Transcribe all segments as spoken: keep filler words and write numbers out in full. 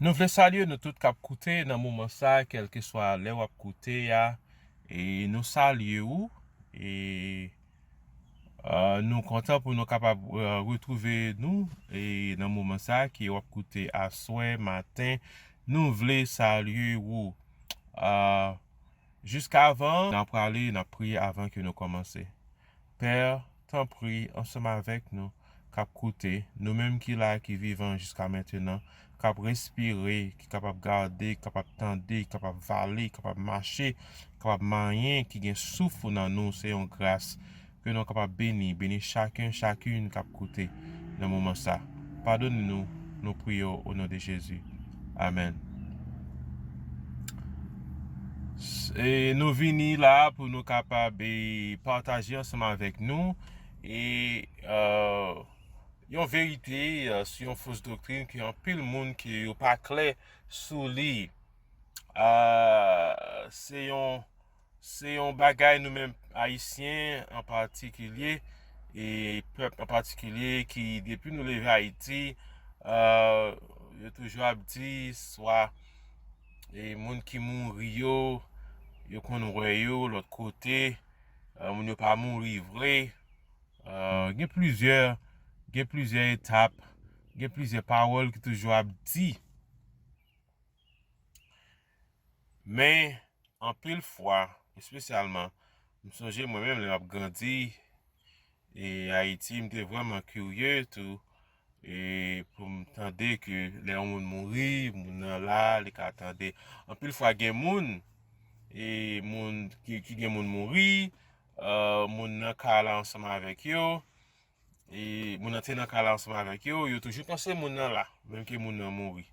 Nou vle salye nou tout k ap koute nan moman sa, kèlkeswa lè w ap koute a. E nou salye ou. E, e, nou kontan pou nou kapab, e, retwouve nou, e, nan moman sa ke w ap koute aswè, maten. Nou vle salye ou. E, jiskavan n ap prale, n ap priye avan ke nou kòmanse. Pè, tanpri, ansanm avèk nou k ap koute, nou menm ki la, ki vivan jiska mentenan, k ap respire, ki kapab gade, ki kapab tande, ki kapab vale, ki kapab mache, ki kapab manyen, ki gen souf ou nan nou, se yon gras ke nou kapab beni, beni chaken, chakin k ap koute nan moman sa. Padone nou, nou priye w o non de Jezi. Amèn. E nou vini la pou nou kapab, e, pataje ansanm avèk nou, e, e, yon verite, e, sou yon fos doktrin ke anpil moun ke yo pa klè sou li. E, se yon, se yon bagay nou menm Ayisyen an patikilye, e pèp an patikilye ki depi nou leve Ayiti, e, yo toujou ap di swa, e, moun ki mouri yo, yo konn wè yo lòt kote, e, moun yo pa mouri vre. E, gen plizyè, gen plizyè etap, gen plizyè pawòl ki toujou ap di. Men, anpil fwa, espesyalman, m sonje mwen menm lè m ap grandi, e Ayiti, m te vrèman kirye tou, e pou m tande ke lè yon moun mouri, moun nan la, li ka tande. Anpil fwa gen moun, e moun ki, ki gen moun mouri, e moun nan ka la ansanm avèk yo, e moun nan te nan kay la ansanm avèk yo, yo toujou panse moun nan la, menm ke moun nan mouri.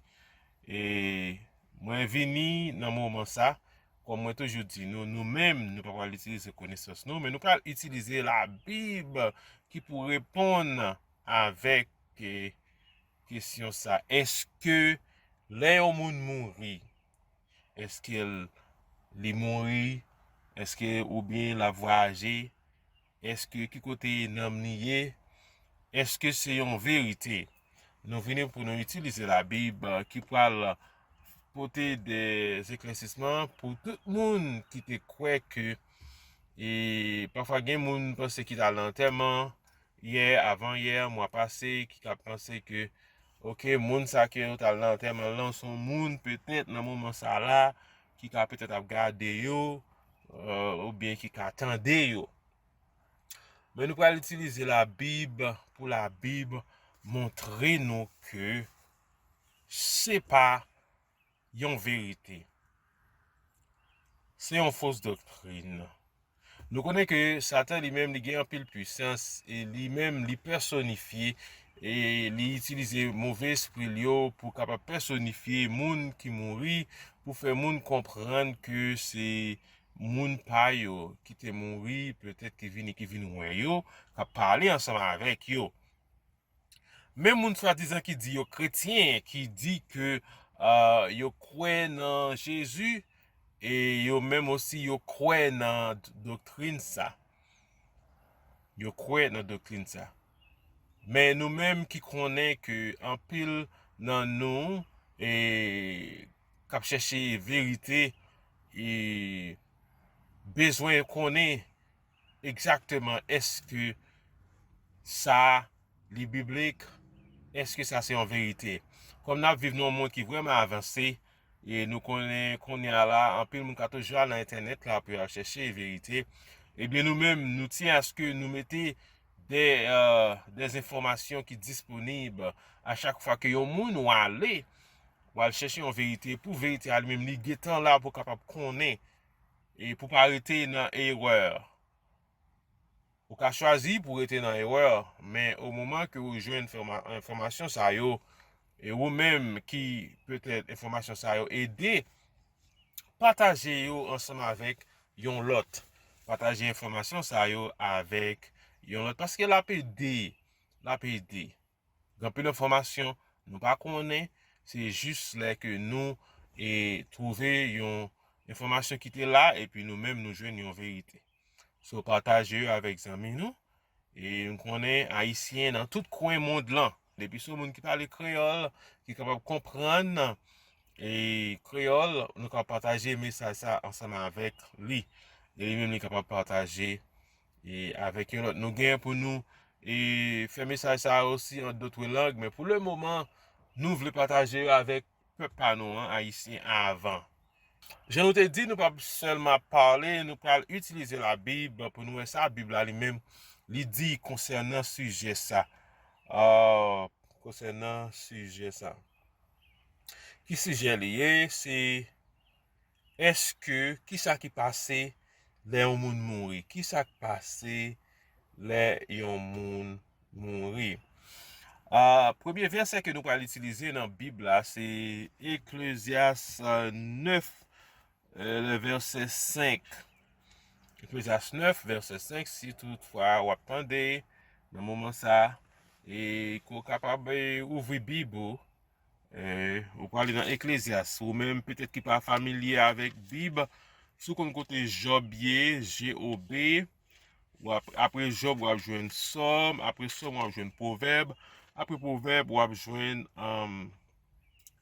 E mwen vini nan moman sa, kòm mwen toujou di nou, nou menm, nou pa pral itilize konesans nou, men nou pral itilize Labib ki pou reponn avèk, e, kesyon sa. Èske lè yon moun mouri, èske l, li mouri? Èske oubyen l ap vwayaje? Èske ki kote nanm li ye? Èske se yon verite? Nou vini pou nou itilize Labib, e, ki pral pote de eklèsisman pou tout moun ki te kwè ke, e pafwa gen moun panse ki t al nan antèman yè, avan yè, mwa pase, ki ka panse ke, oke, moun sa ke yo t al nan antèman lan, se yon moun petèt nan moman sa la, ki ka petèt ap gade yo, e, oubyen ki ka tande yo. Men nou pral itilize Labib pou Labib montre nou ke se pa yon verite. Se yon fos doktrin. Nou konnen ke Satan li menm li gen anpil pwisans e li menm li pèsonifye e li itilize move espri l yo pou kapab pèsonifye moun ki mouri, pou fè moun konprann ke se moun pa yo ki te mouri, petèt ki vini, ki vin wè yo, k ap pale ansanm avèk yo. Men moun swadizan ki di yo kretyen, ki di ke, e, yo kwè nan Jezi, e yo menm osi yo kwè nan d-, doktrin sa. Yo kwè nan doktrin sa. Men nou menm ki konnen ke anpil nan nou, e, k ap chèche verite, e bezwen konnen egzakteman èske sa li biblik, èske sa se yon verite. Kòm n ap viv nan yon mond ki vrèman avanse, e nou konnen kounye a la, anpil moun ka toujou al nan entènèt la pou y al chèche verite, ebyen nou menm, nou tyen aske nou mete de, e, de enfòmasyon ki disponib a chak fwa ke yon moun w ale, w al chèche yon verite, pou verite a li menm, li gentan la pou w kapab konnen, e pou pa rete nan erè. Ou ka chwazi pou rete nan erè, men o moman ke ou jwenn enfòma-, enfòmasyon sa yo, e ou menm ki petèt enfòmasyon sa yo ede, pataje yo ansanm avèk yon lòt. Pataje enfòmasyon sa yo avèk yon lòt, paske l ap ede, l ap ede. Gen anpil enfòmasyon nou pa konnen, se jis lè ke nou, e, twouve yon enfòmasyon ki te la, epi nou menm nou jwenn yon verite. So, pataje yo avèk zanmi nou. E m konnen Ayisyen nan tout kwen mond lan, depi se yon moun ki pale kreyòl, ki kapab konprann, e, kreyòl, nou ka pataje mesaj sa ansanm avèk li. E li menm li kapab pataje e, avèk yon lòt. Nou gen pou nou e, fè mesaj sa a osi an dòt lang, men pou le moman, nou vle pataje yo avèk pèp pa nou an, Ayisyen, avan. Jan nou te di, nou p ap sèlman pale, nou pral itilize Labib pou nou wè sa Bib la li menm li di konsènan sijè sa. Ah, konsènan sijè sa. Ki sijè li ye? Se èske, kisa ki pase lè yon moun mouri? Kisa k pase lè yon moun mouri? Ah, premye vèsè ke nou pral itilize nan Bib la, se Eklezyas, ah, nèf, eh, le vèsè senk. Eklezyas nèf, vèsè senk, si toutfwa w ap tande nan moman sa, e ke w kapab, eh, ouvri Bib ou, eh, ou prale nan Eklezyas. Ou menm petèt ki pa familye avèk Bib, si w konn kote Jòb ye, J O B, w ap, apre Jòb, w ap jwenn Sòm, apre Sòm, w ap jwenn Pwovèb, apre Pwovèb, w ap jwenn, um,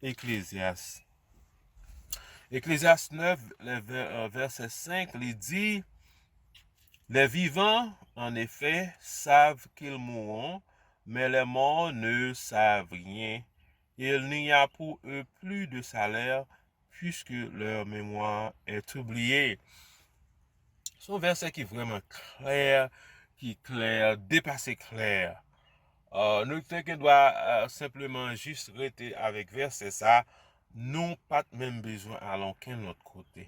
Eklezyas. Eklezyas nèf, le vè-, euh, vèsè senk, li di, Les vivants, en effet, savent qu'ils mourront, mais les morts ne savent rien. Il n'y a pour eux plus de salaire, puisque leur mémoire est oubliée. Se yon vèsè ki vrèman klè, ki klè, depase klè. Euh, nou te gen dwa, euh, senpleman jis rete avèk vèsè sa, nou pa t menm bezwen al ankenn lòt kote.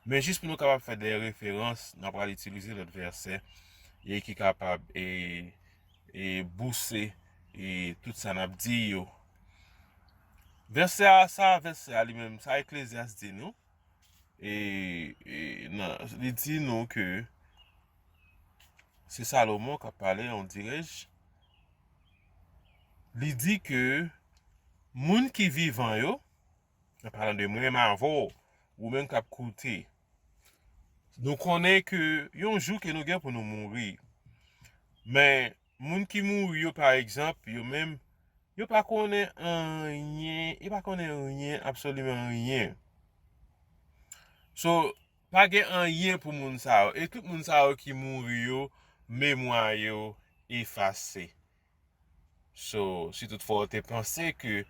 Men jis pou nou kapab fè de referans, n ap pral itilize lòt vèsè e ki kapab e, e bouse e tout sa n ap di yo. Vèsè a, sa vèsè a li menm, sa Eklezyas di nou, e, e nan, li di nou ke se Salomon k ap pale, on dirait. Li di ke moun ki vivan yo, an palan de mwen menm avè w, ou menm k ap koute, nou konnen ke yon jou ke nou gen pou nou mouri. Men, moun ki mouri yo, pa egzanp, yo menm, yo pa konnen anyen, yo pa konnen anyen, absoliman anyen. So, pa gen anyen pou moun sa yo. E tout moun sa yo ki mouri yo, memwa yo efase. So, si toutfwa w te panse ke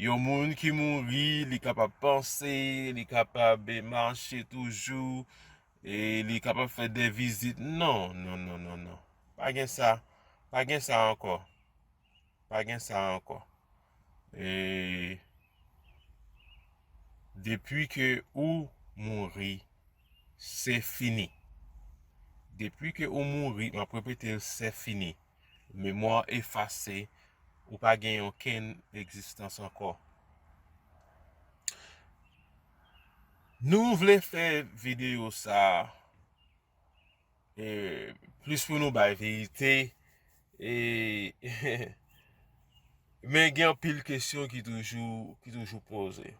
yon moun ki mouri, li kapab panse, li kapab, eh, mache toujou, e li kapab fè de vizit, non, non, non, non, non. Pa gen sa. Pa gen sa ankò. Pa gen sa ankò. E depi ke ou mouri, se fini. Depi ke ou mouri, m ap repete l, se fini. Memwa efase, ou pa gen okenn egzistans ankò. Nou vle fè videyo sa, e, plis pou nou bay verite, e, men gen anpil kesyon ki toujou, ki toujou poze.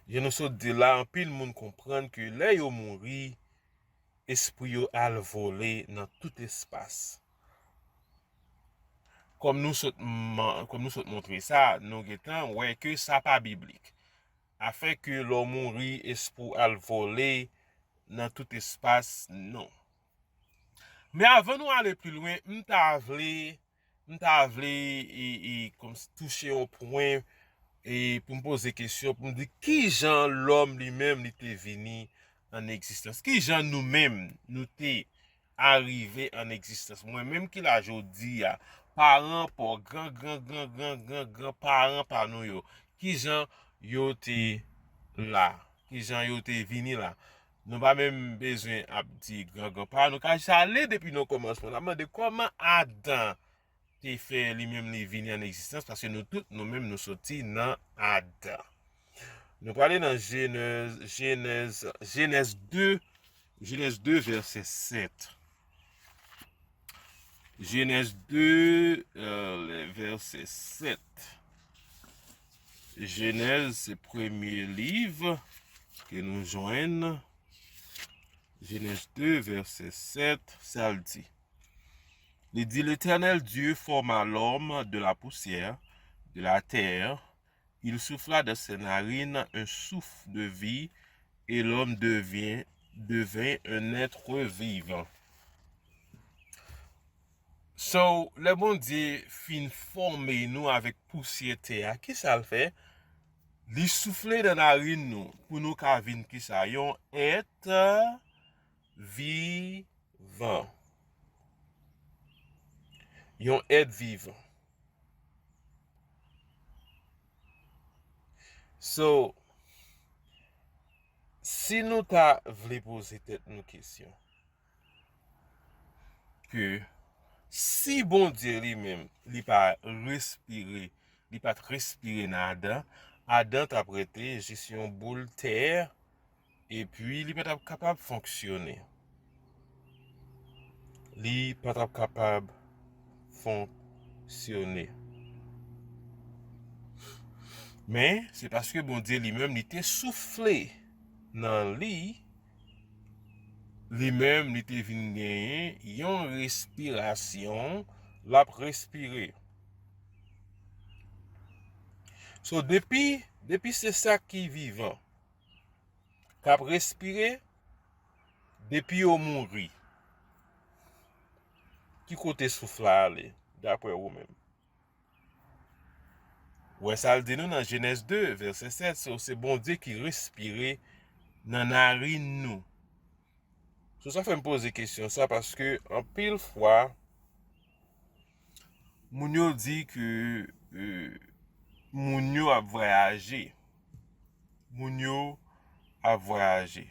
Jan nou sot di la, anpil moun konprann ke lè yo mouri, espri yo al vole nan tout espas. Kòm nou sot man-, kòm nou sot montre sa, nou gentan wè ke sa pa biblik. Afè ke lè w mouri, espri w al vole nan tout espas, non. Men avan nou ale pi lwen, m ta vle, m ta vle, e, e, kòm si touche yon pwen, e pou m poze kesyon, pou m di, ki jan lòm li menm li te vini an egzistans? Ki jan nou menm nou te arive an egzistans? Mwen menm ki la jodi a, paran pa w, gran, gran, gran, gran, gran, gran paran pa nou yo, ki jan yo te la? Ki jan yo te vini la? Nou pa menm bezwen ap di gran, gran paran, nou ka jis ale depi nan kòmansman. N ap mande kòman Adan te fè li menm li vini an egzistans, paske nou tout, nou menm, nou soti nan Adan. Nou prale nan Jenèz, Jenèz, Jenèz de, Jenèz de, vèsè sèt. Jenèz de, euh, le vèsè sèt. Jenèz, se premye liv ke nou jwenn. Jenèz de, vèsè sèt, sa l di. Li di, L'Éternel Dieu forma l'homme de la poussière de la terre, Il souffla dans ses narines un souffle de vie, et l'homme devient, devint un être vivant. So, lè Bondye fin fòme nou avèk pousyè tè a, kisa l fè? Li soufle nan narin nou pou nou ka vin kisa? Yon èt vivan. Yon èt vivan. So, si nou ta vle poze tèt nou kesyon, ke si Bondye li menm, li pa respire, li pa t respire nan Adan, Adan t ap rete jis yon boul tè, epi li pa t ap kapab fonksyone. Li pa t ap kapab fonksyone. Men, se paske Bondye li menm, li te soufle nan li, li menm, li te vin genyen yon respirasyon, l ap respire. So, depi, depi se sa ki vivan, k ap respire, depi yo mouri, ki kote souf la ale, daprè ou menm? Ou wè sa l di nou nan Jenèz de, vèsè sèt, se, se Bondye ki respire nan narin nou. So, sa fè m poze kesyon sa, paske anpil fwa, moun yo di ke, euh, moun yo ap vwayaje. Moun yo ap vwayaje.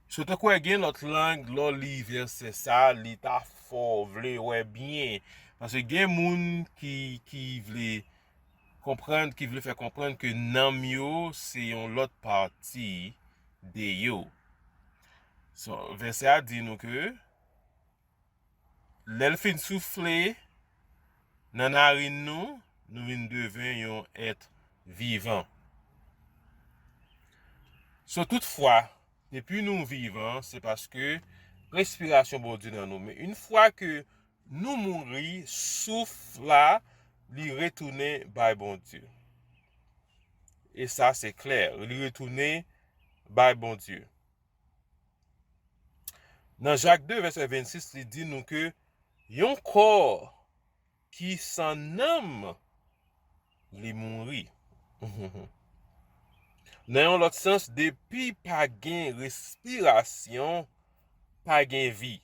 So, tankou gen lòt lang, lè w li vèsè sa, li ta fò, w vle wè byen. Paske gen moun ki, ki vle konprann, ki vle fè konprann ke nanm yo se yon lòt pati de yo. So, vèsè a di nou ke lè l fin soufle nan narin nou, nou vin deven yon èt vivan. So, toutfwa, depi nou vivan, se paske respirasyon Bondye nan nou. Men yon fwa ke nou mouri, souf la, li retounen bay Bondye. E sa, se klè, li retounen bay Bondye. Nan Jak de, vèsè vennsis, li di nou ke yon kò ki san nanm, li mouri. Nan yon lòt sans, depi pa gen respirasyon, pa gen vi.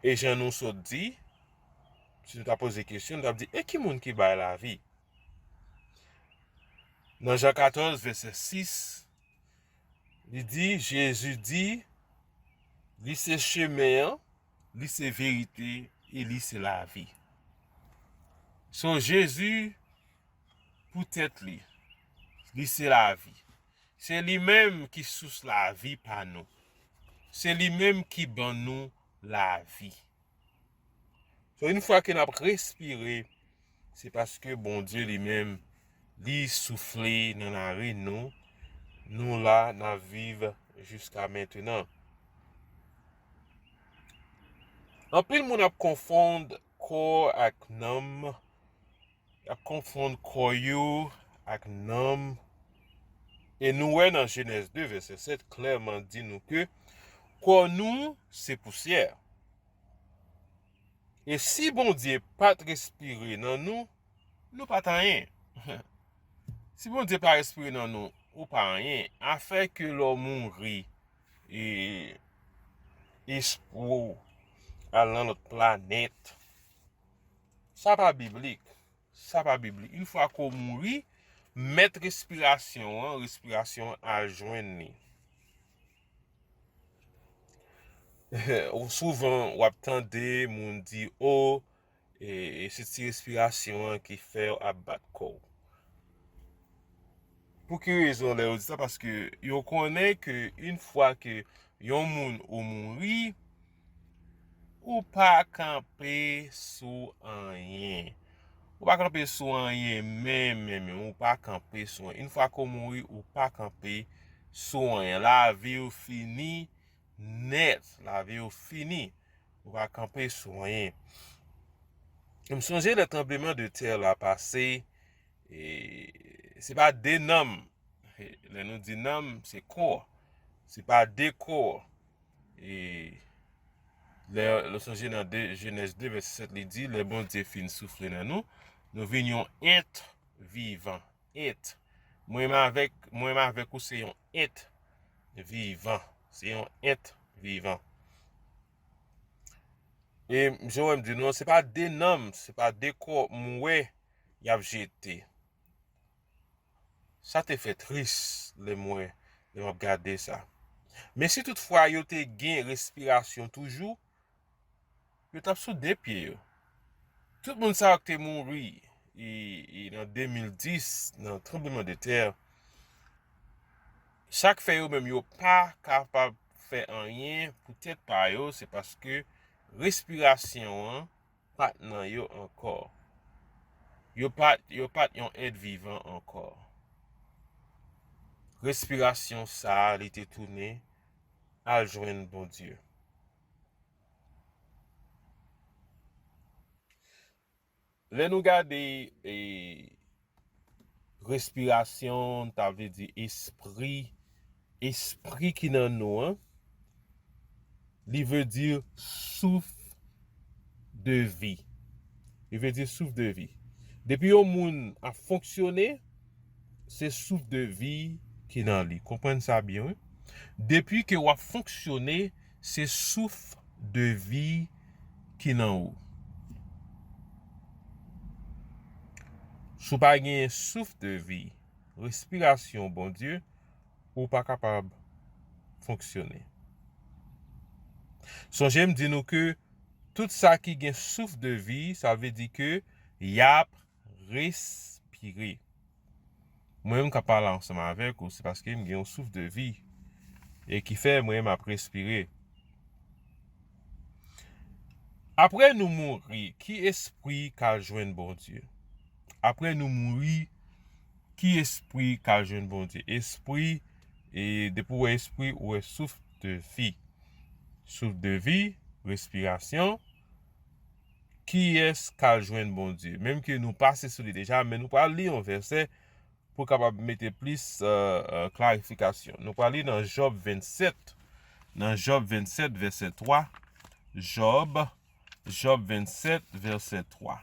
E jan nou sot di, si nou ta poze kesyon, nou t ap di, e ki moun ki bay lavi? Nan Jan katòz, vèsè sis, li di, Jezi di, li se chemen an, li se verite, e li se lavi. So, Jezi, pou tèt li, li se lavi. Se li menm ki sous lavi pa nou. Se li menm ki ban nou lavi. So, yon fwa ke n ap respire, se paske Bondye li menm, li soufle nan lavi nou. Nou la, n ap viv jiska mentenan. Anpil moun ap konfonn kò ak nanm, y ap konfonn kò yo ak nanm. E nou wè nan Jenèz de, vèsè sèt, klèman di nou ke kò nou se pousyè. E si Bondye pa t respire nan nou, nou pa t anyen. Si Bondye pa respire nan nou, ou pa anyen. Afè ke lè w mouri, e, espri w al nan lòt planèt, sa pa biblik. Sa pa biblik. Yon fwa ke w mouri, mèt respirasyon an, respirasyon an al jwenn li. Souvan, w ap tande moun di, o, e, e se ti respirasyon an ki fè w ap bat kò w. Pou ki rezon lè yo di sa? Paske yo konnen ke yon fwa ke yon moun ou mouri, ou pa kanpe sou anyen. Ou pa kanpe sou anyen, menm, menm, menm, ou pa kanpe sou anyen. Yon fwa ke w mouri, ou pa kanpe sou anyen. Lavi w fini nèt. Lavi w fini. Ou pa kanpe sou anyen. M sonje lè tranbleman de tè la pase, e, se pa de nanm. Lè nou di nanm, se kò. Se pa de kò. E lè nou sonje nan de, Jenèz de, vèsè sèt, li di, lè Bondye fin soufle nan nou, nou vin yon èt vivan. Èt. Mwen menm avèk, mwen menm avèk ou se yon èt vivan. Se yon èt vivan. E jan w wè m di nou, se pa de nanm, se pa de kò m wè y ap jete. Sa te fè tris lè m wè, lè m ap gade sa. Men si toutfwa yo te gen respirasyon toujou, yo t ap sou de pye yo. Tout moun sa yo ki te mouri e, e nan de mil dis, nan tranbleman de tè, sa k fè yo menm yo pa kapab fè anyen pou tèt pa yo, se paske respirasyon an pa t nan yo ankò. Yo pa t, yo pa t yon èt vivan ankò. Respirasyon sa a, li te tounen al jwenn Bondye. Lè nou gade, e, respirasyon, ta vle di espri, espri ki nan nou an, li vle di souf de vi. Li vle di souf de vi. Depi yon moun ap fonksyone, se souf de vi ki nan li. Konprann sa byen, wi. Depi ke w ap fonksyone, se souf de vi ki nan ou. Si w pa gen souf de vi, respirasyon Bondye, ou pa kapab fonksyone. Sonje m di nou ke tout sa ki gen souf de vi, sa vle di ke y ap respire. Mwen menm k ap pale ansanm avèk ou, se paske m gen yon souf de vi e ki fè mwen m ap respire. Apre nou mouri, ki espri k al jwenn Bondye? Apre nou mouri, ki espri k al jwenn Bondye? Espri, e depi w wè espri, ou wè souf de vi. Souf de vi, respirasyon. Kiyès k al jwenn Bondye? Menm ke nou pase sou li deja, men nou pral li yon vèsè pou kapab mete plis, e, e, klarifikasyon. Nou pral li nan Jòb vennsèt. Nan Jòb vennsèt, vèsè twa. Jòb, Jòb vennsèt, vèsè twa.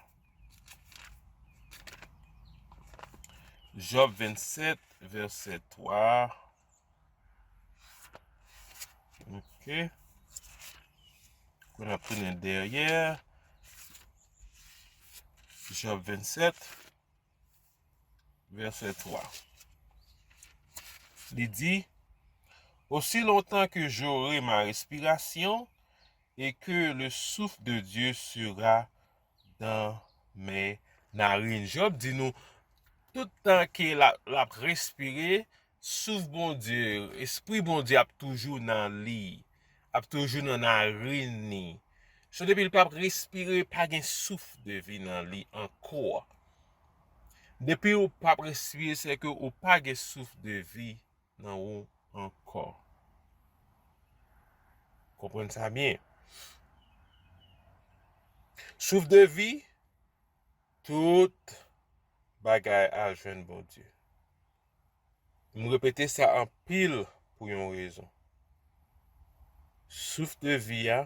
Jòb vennsèt, vèsè twa. Ok. Pou n ap tounen dèyè. Jòb vennsèt, vèsè twa. Li di, aussi longtemps que j'aurai ma respiration et que le souffle de Dieu sera dans mes narines. Jòb di nou, tout tan ke l ap, l ap respire, souf Bondye, espri Bondye ap toujou nan li, ap toujou nan narin li. So, depi l p ap respire, pa gen souf de vi nan li ankò. Depi ou p ap respire, se ke ou pa gen souf de vi nan ou ankò. Konprann sa byen. Souf de vi, tout bagay al jwenn Bondye. M repete sa anpil pou yon rezon. Souf de vi a,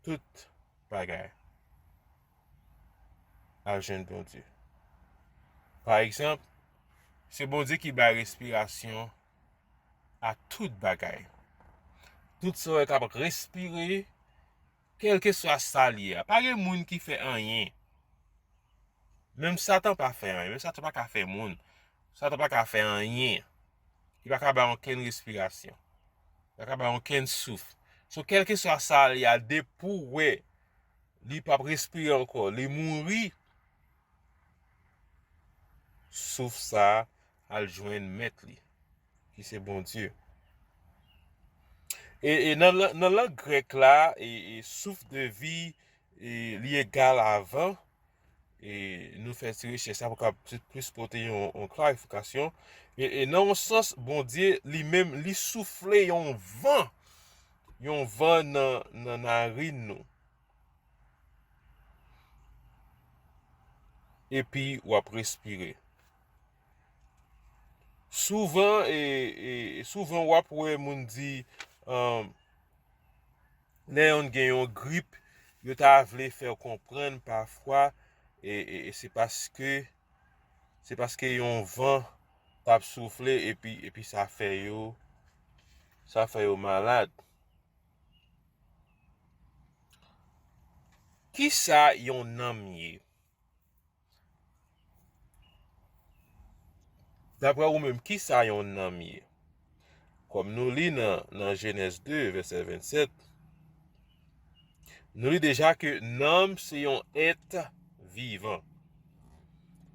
tout bagay al jwenn Bondye. Pa egzanp, se Bondye ki bay respirasyon a tout bagay. Tout sa w wè k ap respire, kèlkeswa sa l ye a. Pa gen moun ki fè anyen. Menm Satan pa fè anyen. Menm Satan pa ka fè moun. Satan pa ka fè anyen. Li pa ka bay okenn respirasyon. Li pa ka bay okenn souf. So, kèlkeswa sa l ye a, depi w wè li p ap respire ankò, li mouri, souf sa a al jwenn mèt li, ki se Bondye. E, e nan, lan- nan lang grèk la, e, e souf de vi, e li egal a van. E nou fè ti rechèch la pou kapab plis pote yon, yon klarifikasyon. E, e nan yon sans, Bondye li menm, li soufle yon van, yon van nan, nan narin nou. epi w ap respire. Souvan, e, e, souvan w ap wè moun di, um, lè yon gen yon grip, yo ta vle fè w konprann pafwa, e, e, e se paske, se paske yon van t ap soufle epi, epi sa fè yo, sa fè yo malad. Kisa yon nanm ye? Daprè ou menm, kisa yon nanm ye? Kòm nou li nan, nan Jenèz de, vèsè vennsèt, nou li deja ke nanm se yon èt vivan.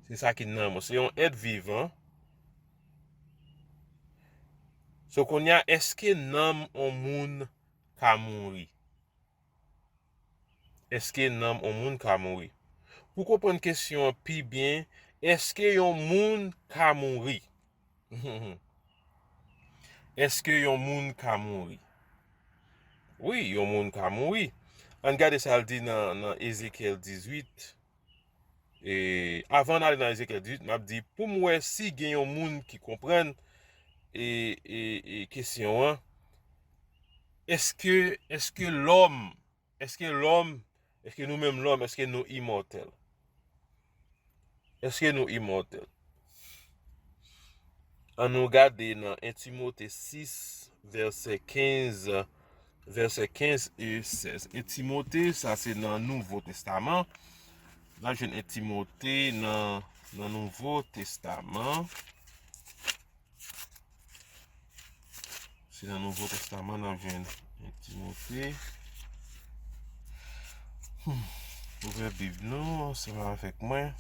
Se sa ki nanm, se yon èt vivan. So, kounye a, èske nanm on moun ka mouri? Èske nanm on moun ka mouri? Pou konprann kesyon an pi byen, èske yon moun ka mouri? Èske yon moun ka mouri? Wi, yon moun ka mouri. Ann gade sa l di nan, nan Ezekyèl dizuit. E, avan n ale nan Ezekyèl dizuit, m ap di, pou m wè si gen yon moun ki konprann, e, e, e kesyon an, èske, èske lòm, èske lòm, èske nou menm lòm, èske nou imòtèl? Èske nou imòtèl? Ann nou gade nan en Timote sis, vèsè kenz, vèsè kenz e sèz. En Timote, sa se nan Nouvo Testaman. N ap jwenn en Timote nan, nan Nouvo Testaman. Se nan Nouvo Testaman n ap jwenn en Timote. Hmm. Ouvè Bib nou ansanm avèk mwen.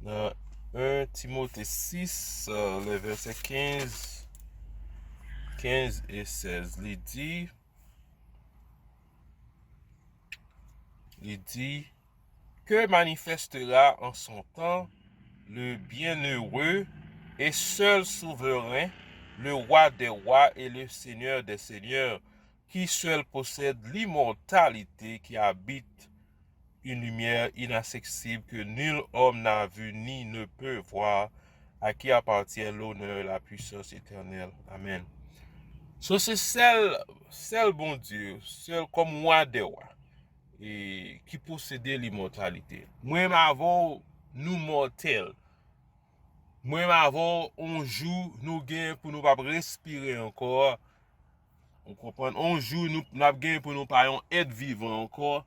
Nan en Timote sis, euh, le vèsè kenz, kenz e sèz, li di, li di, que manifestera en son temps le bienheureux et seul souverain, le roi des rois et le seigneur des seigneurs, qui seul possède l'immortalité, qui habite une lumière inaccessible que nul homme n'a vue ni ne peut voir, à qui appartient l'honneur et la puissance éternelle. Amen. So, se sèl, sèl Bondye, sèl kòm wa dè wa, e ki posede limòtalite. Mwen menm avè w, nou mòtèl. Mwen menm avè w, on jou, nou gen pou nou p ap respire ankò. Ou konprann? On jou, nou, n ap gen pou nou pa yon èt vivan ankò.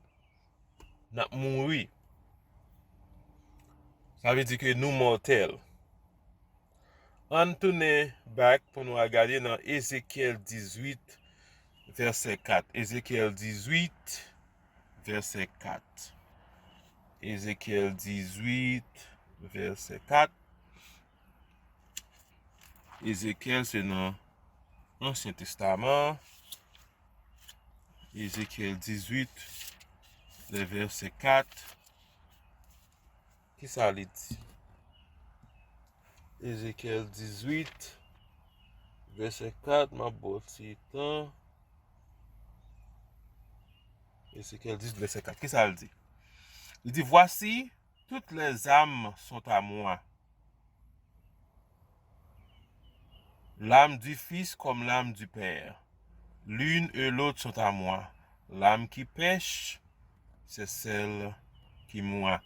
N ap mouri. Sa vle di ke nou mòtèl. Ann tounen back pou nou al gade nan Ezekyèl dizuit, vèsè kat. Ezekyèl dizuit, vèsè kat. Ezekyèl dizuit, vèsè kat. Ezekyèl se nan Ansyen Testaman. Ezekyèl dizuit, le vèsè kat. Kisa li di? Ezekyèl dizuit, vèsè kat, m ap ba w ti tan. Ezekyèl dizuit, vèsè kat. Kisa l di? Li di, Voici, toutes les âmes sont à moi. L'âme du Fils comme l'âme du Père. L'une et l'autre sont à moi. L'âme qui pèche, c'est celle qui mourra.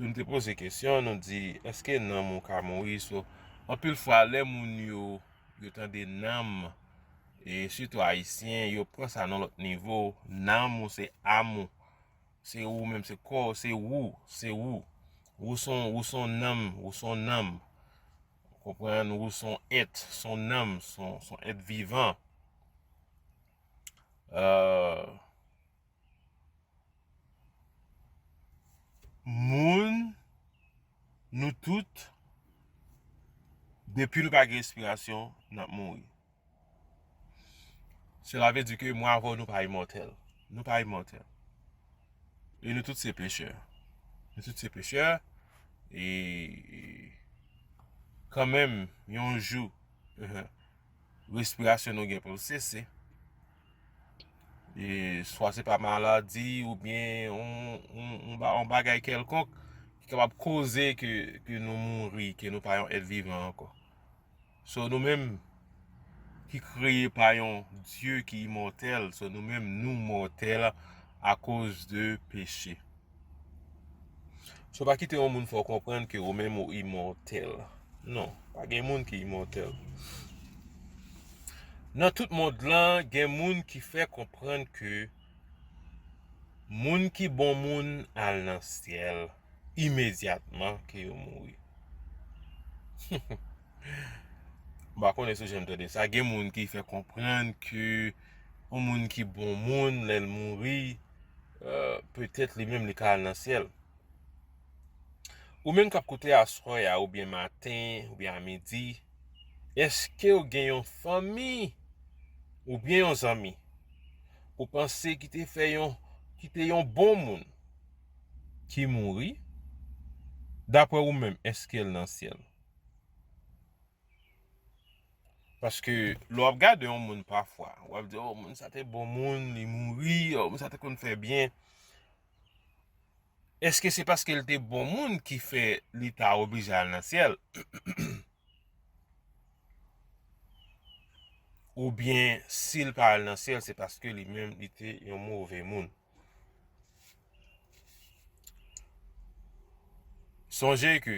Si nou te poze kesyon, nou di, èske nanm ou ka mouri? So, anpil fwa, lè moun yo, yo tande nanm, e sitou Ayisyen, yo pran sa nan lòt nivo. Nanm ou se am ou. Se ou menm, se kò, se ou, se ou. Ou se yon, ou se yon nanm, ou se yon nanm. Ou konprann? Ou se yon èt, se yon nanm, se yon, se yon èt vivan. Euh, moun, nou tout, depi nou pa gen respirasyon, n ap mouri. Sela vle di ke mwen avè w, nou pa imòtèl. Nou pa imòtèl. E nou tout se pechè. Nou tout se pechè. E, e kanmenm, yon jou, respirasyon nou gen pou l sese. E swa se pa maladi oubyen yon, yon, yon ba-, yon bagay kèlkonk ki kapab koze ke, ke nou mouri, ke nou pa yon èt vivan ankò. So, nou menm ki kreye pa yon Dye ki imòtèl, so, nou menm nou mòtèl akoz de peche. So, pa kite yon moun fè w konprann ke ou menm ou imòtèl. Non, pa gen moun ki imòtèl. Nan tout mond lan, gen moun ki fè konprann ke moun ki bon moun al nan syèl imedyatman ke yo mouri. M pa konnen si w janm tande sa. Gen moun ki fè konprann ke yon moun ki bon moun, lè l mouri, euh, petèt li menm li ka al nan syèl. Ou menm k ap koute aswè a, oubyen maten, oubyen a midi, èske w gen yon fanmi oubyen yon zanmi ou panse ki te fè yon, ki te yon bon moun, ki mouri? Dapre ou menm, èske l nan syèl? Paske lè w ap gade yon moun pafwa, w ap di, "Oh, moun sa te bon moun, li mouri, oh, moun sa te konn fè byen." Èske se paske l te bon moun ki fè li ta oblije al nan syèl? Oubyen, si l pa al nan syèl, se paske li menm, li te yon move moun? Sonje ke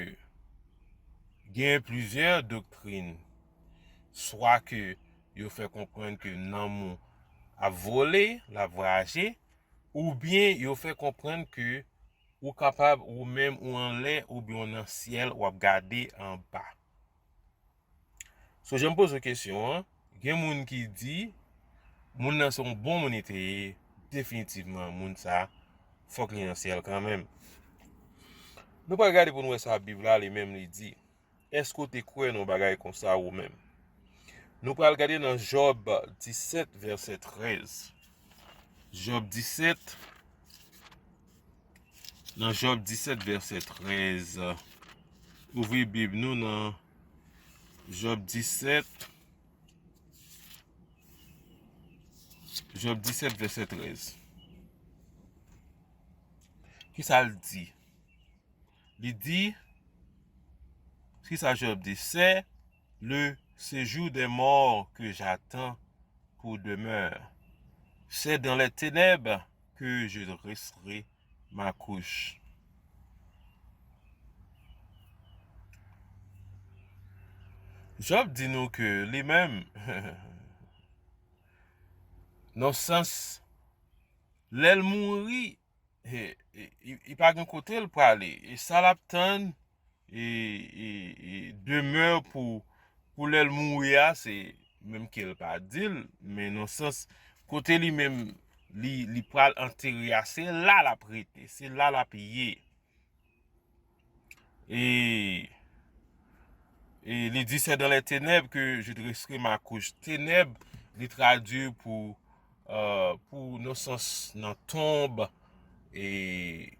gen plizyè doktrin, swa ke yo fè konprann ke nanm ou ap vole, l ap vwayaje, oubyen yo fè konprann ke ou kapab, ou menm, ou anlè, oubyen w nan syèl, w ap gade anba. So, jan m poze w kesyon an, gen moun ki di, moun nan se yon bon moun li te ye, definitivman, moun sa, fòk li nan syèl kanmenm. Nou pral gade pou n wè sa Bib la li menm li di. Èske w te kwè nan yon bagay konsa ou menm? Nou pral gade nan Jòb disèt, vèsè trèz. Jòb disèt, nan Jòb disèt, vèsè trèz. Ouvri Bib nou nan Jòb disèt, Jòb disèt, vèsè trèz. Kisa l di? Li di, kisa Jòb di? C'est le séjour des morts que j'attends pour demeure. C'est dans les ténèbres que je dresserai ma couche. Jòb di nou ke li menm, nan sans, lè l mouri, e, e, e, e pa gen kote l prale. E sa l ap tann, e, e, e demè pou, pou lè l mouri a, se menm ke l pa di l, men nan sans, kote li menm, li, li pral antere a, se la l ap rete, se la l ap ye. E, e li di, c'est dans les ténèbres que je dresserai ma couche. Tenèb, li tradui pou, euh, pou nan sans nan tonb. E,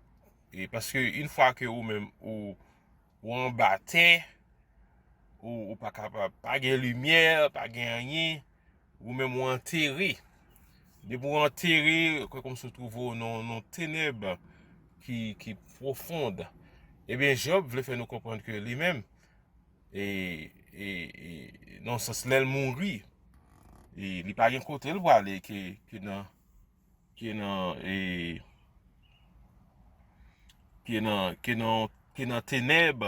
e paske yon fwa ke ou menm, ou, ou anba tè, ou, ou pa kapab, pa gen limyè, pa gen anyen, ou menm ou antere. Depi w antere, se kòmsi w twouve w nan, nan tenèb ki, ki pwofon. Ebyen, Jòb vle fè nou konprann ke li menm, e, e, e, nan sans lè l mouri, e, li pa gen kote l prale ke, ke nan, ke nan, e, ke nan, ke nan, ke nan tenèb,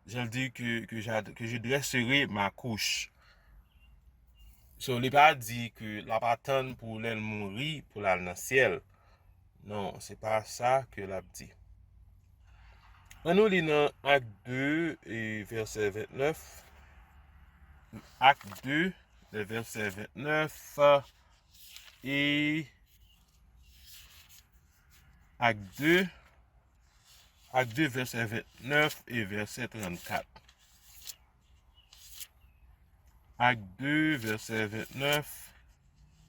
jan l di ke, ke j'a-, que je dresserai ma couche. So, li pa di ke l ap atann pou lè l mouri, pou l al nan syèl. Non, se pa sa ke l ap di. Ann nou li nan Ak de, e, vèsè vennèf. Ak de, vèsè vennèf. E Ak de, Ak de, vèsè vennèf e vèsè trannkat. Ak de, vèsè vennèf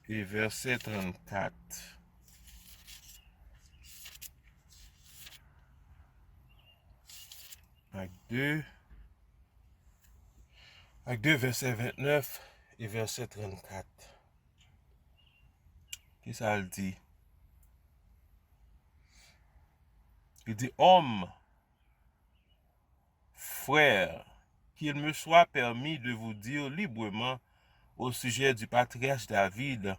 e vèsè trannkat. Ak de, Ak de, vèsè vennèf e vèsè trannkat. Kisa l di? Li di, Homme, Frères, qu'il me soit permis de vous dire librement au sujet du patriarche David,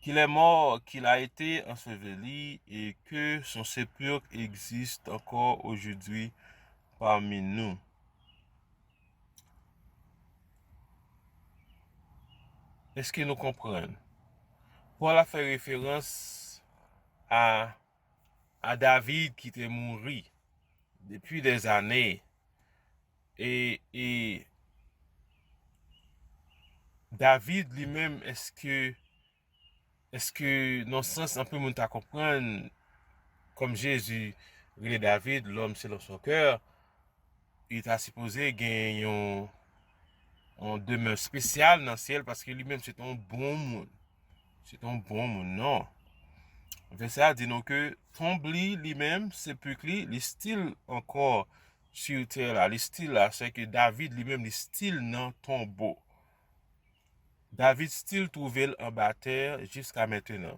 qu'il est mort, qu'il a été enseveli et que son sépulcre existe encore aujourd'hui parmi nous. Èske nou konprann? Pòl ap fè referans a, a David ki te mouri depi dèzane. E, e David li menm, èske, èske nan sans anpil moun ta konprann, kòm Jezi rele David, l'homme selon son cœur, li ta sipoze gen yon, yon demè espesyal nan syèl, paske li menm se te yon bon moun. Se te yon bon moun, non. Vèsè a di nou ke tonb li, li menm, sepik li, li still ankò sou tè la, li still la, se ke David li menm, li still nan tonbo. David still twouve l anba tè jiska mentenan.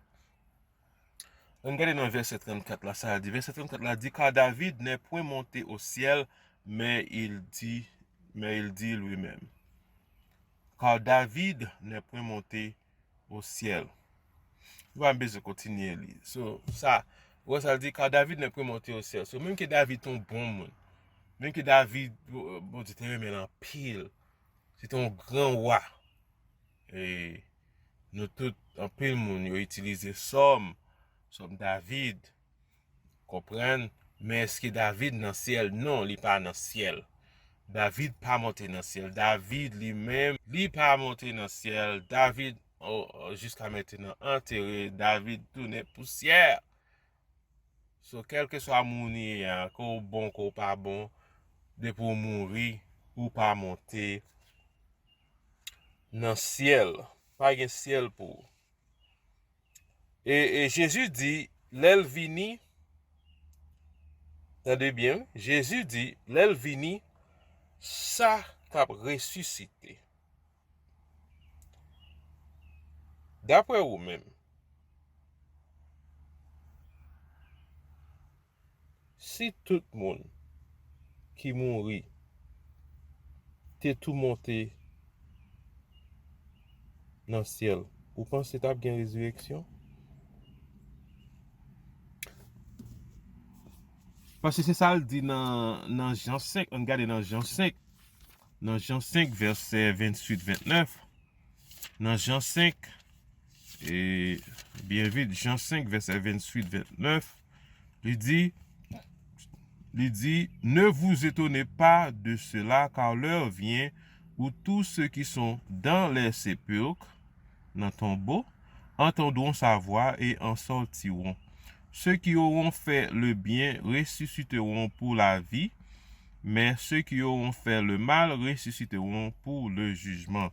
Ann gade nan vèsè trannkat la, sa l di. Vèsè trannkat la di, car David n'est point monté au ciel, mais il dit, mais il dit lui-même. Car David n'est point monté au ciel. Nou pa bezwen kontinye li. So, sa, ou wè sa l di, car David n'est point monté au ciel. So, menm ke David te yon bon moun, menm ke David, Bondye te renmen l anpil, se te yon gran wa. E nou tout, anpil moun, yo itilize Sòm, Sòm David, konprann? Men èske David nan syèl? Non, li pa nan syèl. David pa monte nan syèl. David li menm, li pa monte nan syèl. David, o, o, jiska mentenan antere. David tounen pousyè. So, kèlkeswa moun ou ye a, ke w bon, ke w pa bon, depi w mouri, ou pa monte nan syèl. Pa gen syèl pou ou. E, e Jezi di, lè l vini, tande byen, wi, Jezi di, lè l vini, sa k ap resisite. Daprè ou menm, si tout moun ki mouri te tou monte nan syèl, ou panse t ap gen rezireksyon? Paske se sa l di nan, nan Jan senk, ann gade nan Jan senk, nan Jan senk, vèsè venntuit, vennèf. Nan Jan senk, e byen vit, Jan senk, vèsè venntuit, vennèf, li di, li di, ne vous étonnez pas de cela, car l'heure vient où tous ceux qui sont dans les sépulcres, nan tonbo, entendront sa voix et en sortiront. Ceux qui auront fait le bien ressusciteront pour la vie, mais ceux qui auront fait le mal ressusciteront pour le jugement.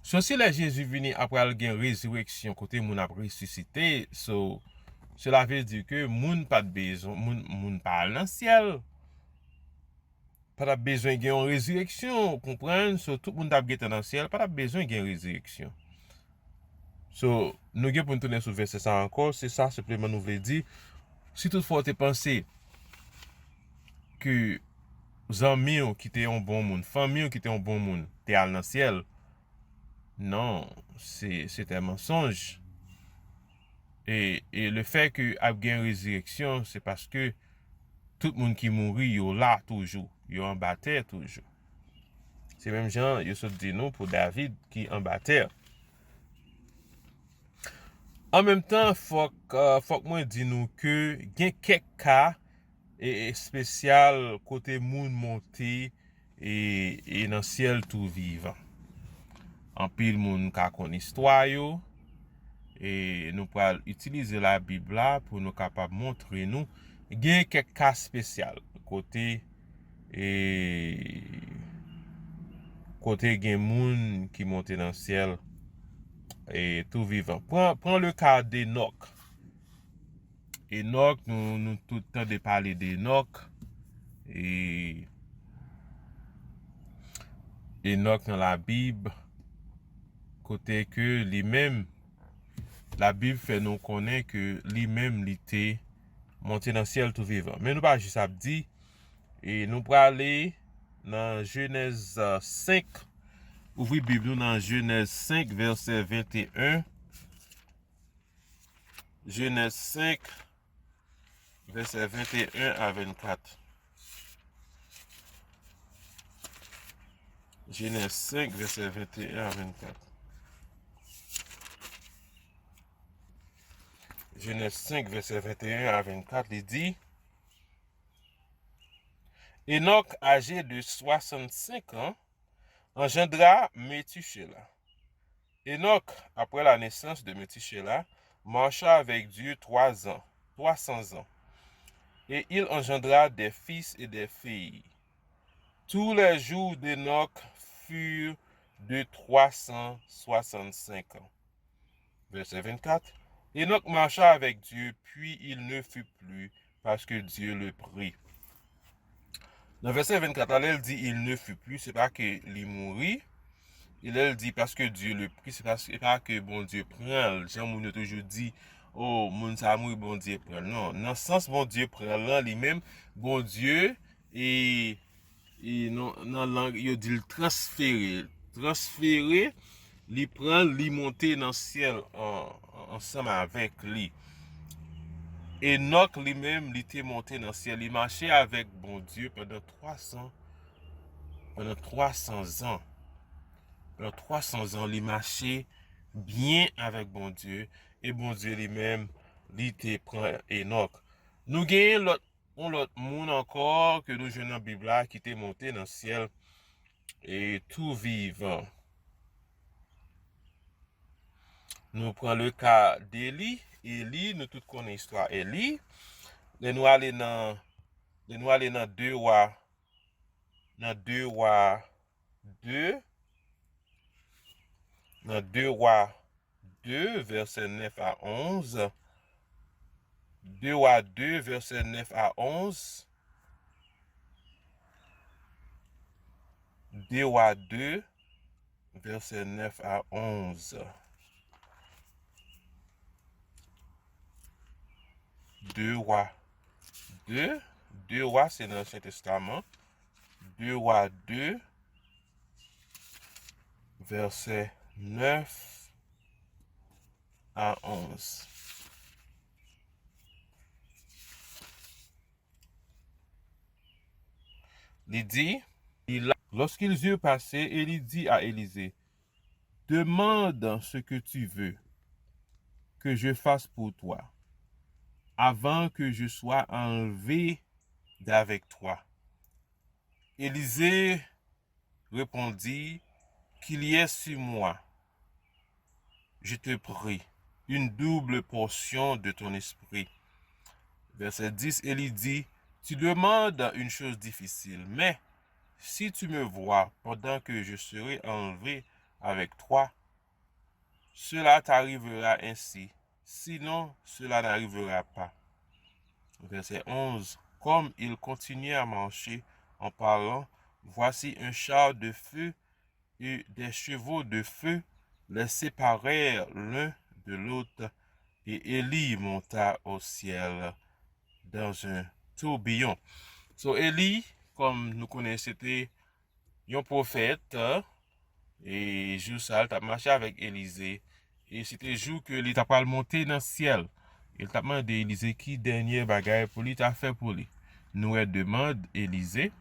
So, si lè Jezi vini, apral gen rezireksyon kote moun ap resisite, so, cela veut dire ke moun pa t bezwen, moun, moun pa al nan syèl. Pa t ap bezwen gen yon rezireksyon, ou konprann? So, tout moun t ap gentan nan syèl, pa t ap bezwen gen rezireksyon. So, nou gen pou n tounen sou vèsè sa ankò, se sa senpleman nou vle di. Si toutfwa w te panse ke zanmi w ki te yon bon moun, fanmi w ki te yon bon moun, te al nan syèl, non, se, se te mansonj. E, e le fè ke ap gen rezireksyon, se paske tout moun ki mouri, yo la toujou, yo anba tè toujou. Se menm jan yo sot di nou pou David ki anba tè. An menm tan, fòk, euh, fòk mwen di nou ke gen kèk ka, e, espesyal kote moun monte e, e nan syèl tou vivan. Anpil moun ka konn istwa yo, e nou pral itilize Labib la pou nou kapab montre nou. Gen kèk ka espesyal kote, e, kote gen moun ki monte nan syèl, e tou vivan. Pran, pran le ka d'Enòk. Enòk, nou, nou tout tande pale de Enòk. E Enòk nan Labib, kote ke li menm, Labib fè nou konnen ke li menm li te monte nan syèl tou vivan. Men nou pa jis ap di, E nou prale nan Jenèz, a, senk. Ouvri Bib nou nan Jenèz senk, vèsè venteyen. Jenèz senk, vèsè venteyen a vennkat. Jenèz senk, vèsè venteyen a vennkat. Jenèz senk, vèsè venteyen a vennkat, li di, Enoch, âgé de soixante-cinq ans, engendra Methushélah. Enoch, après la naissance de Methushélah, marcha avec Dieu trois ans, trois cents ans, et il engendra des fils et des filles. Tous les jours d'Enoch furent de trois cent soixante-cinq ans. Verset vingt-quatre. Enoch marcha avec Dieu, puis il ne fut plus, parce que Dieu le prit. Nan vèsè vennkat la, lè l di il ne fut plus, se pa ke li mouri. E lè l di parce que Dieu le prit, se pa, se pa ke Bondye pran l. Jan moun yo toujou di, oh, moun sa a mouri, Bondye pran l. Non, nan sans Bondye pran l lan, li menm, Bondye, e, e nan, nan lang, yo di l transfere. Transfere, li pran l, li monte nan syèl an, ansanm avèk li. Enòk li menm, li te monte nan syèl, li mache avèk Bondye pandan twa san, pandan twa san zan. Pandan twa san zan, li mache byen avèk Bondye, e Bondye li menm, li te pran Enòk. Nou genyen lòt, yon lòt moun ankò ke nou jwenn nan Bib la ki te monte nan syèl, e tou vivan. Nou pran le ka d'Eli. Eli, nou tout konnen istwa Eli. Lè nou ale nan, lè nou ale nan de Wa, nan de Wa de, nan de Wa de, vèsè nèf a onz. De Wa de, vèsè nèf a onz. De Wa de, vèsè nèf a onz. De Wa de, de Wa se nan Ansyen Testaman. De Wa de, vèsè nèf a onz. Li di, il a, lorsqu'ils eurent passé, Élie dit à Élisée, demande ce que tu veux que je fasse pour toi, avant que je sois enlevé d'avec toi. Élisée répondit, qu'il y ait sur moi, je te prie, une double portion de ton esprit. Verset dix, Élie dit, tu demandes une chose difficile, mais si tu me vois pendant que je serai enlevé avec toi, cela t'arrivera ainsi, sinon cela n'arrivera pas. Verset onze, comme il continuait à marcher en parlant, voici un char de feu et des chevaux de feu les séparèrent l'un de l'autre, et Élie monta au ciel dans un tourbillon. So, Eli, kòm nou konnen, se te yon pwofèt, e jou sa, l t ap mache avèk Elize, e se te jou ke li t ap pral monte nan syèl. E l t ap mande Elize ki dènye bagay pou li ta fè pou li. Nou wè demann Elize,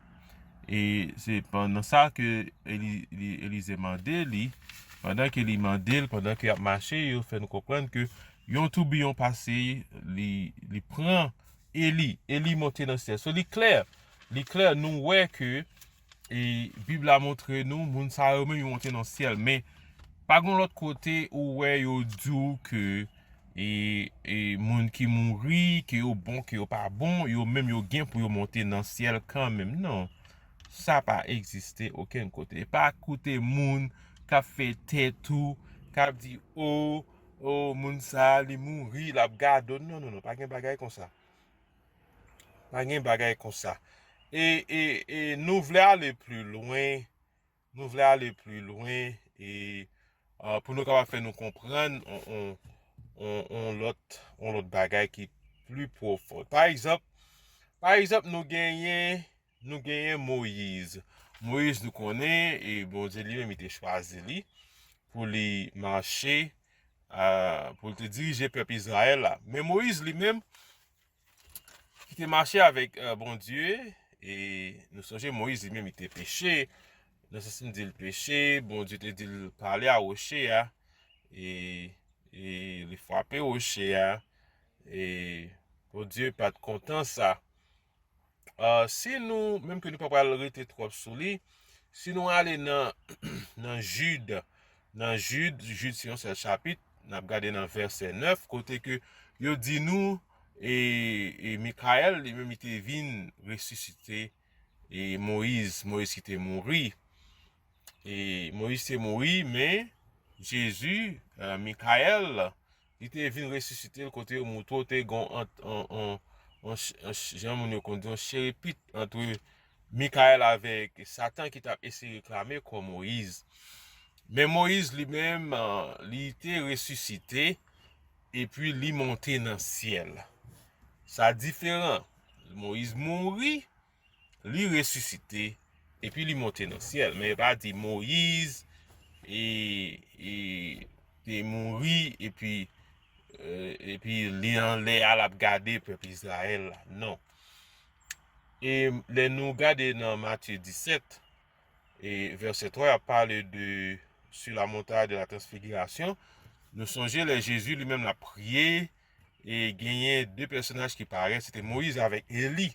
e se pandan sa ke Eli-, li, Elize mande li, pandan ke li mande l, pandan ke y ap mache, yo fè nou konprann ke yon toubiyon pase, li, li pran Eli, Eli monte nan syèl. So, li klè, li klè, nou wè ke, e, Bib la montre nou, moun sa yo menm, yo monte nan syèl. Men, pa gen lòt kote ou wè yo di w ke, e, e, moun ki mouri, ke yo bon, ke yo pa bon, yo menm yo gen pou yo monte nan syèl kanmenm. Non, sa pa egziste okenn kote. E pa koute moun k ap fè tèt ou, k ap di, o, o, moun sa, li mouri, l ap gade w. Non, non, non, pa gen bagay konsa. Pa gen bagay konsa. E, e, e nou vle ale pli lwen. Nou vle ale pli lwen. E, a, pou nou kapab fè nou konprann on, on, on, on lòt, on lòt bagay ki pli pwofon. Pa egzanp, pa egzanp, nou genyen, nou genyen Moyiz. Moyiz, nou konnen, e Bondye li menm, li te chwazi li pou li mache, a, pou li te dirije pèp Izrayèl la. Men Moyiz li menm, ki te mache avèk, e, Bondye, e nou sonje Moyiz li menm, li te peche, nan sans nou di l peche, Bondye te di l pale a woche a, e, e li frape woche a, e Bondye pa t kontan sa. A, si nou, menm ke nou pa pral rete twòp sou li, si nou ale nan, nan Jid, nan Jid, Jid se yon sèl chapit, n ap gade nan vèsè nèf, kote ke yo di nou, e, e Mikayèl, li menm, li te vin resisite, e Moyiz, Moyiz ki te mouri. E Moyiz te mouri, men Jezi, e, Mikayèl, li te vin resisite l kote yo montre w te gon ant, on, on, on ch-, on ch-, jan moun yo konn di, on cherepit ant Mikayèl avèk Satan ki t ap eseye reklame kò Moyiz. Men Moyiz li menm, e, li te resisite, epi li monte nan syèl. Sa diferan. Moyiz mouri, li resisite, epi li monte nan syèl. Men yo pa di Moyiz, e, e, te mouri, epi, e, epi li anlè a, l ap gade pèp Izrayèl la. Non. E lè nou gade nan Matye disèt, e vèsè twa, y ap pale de sur la montagne de la transfiguration. Nou sonje lè Jezi li menm l ap priye, e genyen de pèsonaj ki parèt, se te Moyiz avèk Eli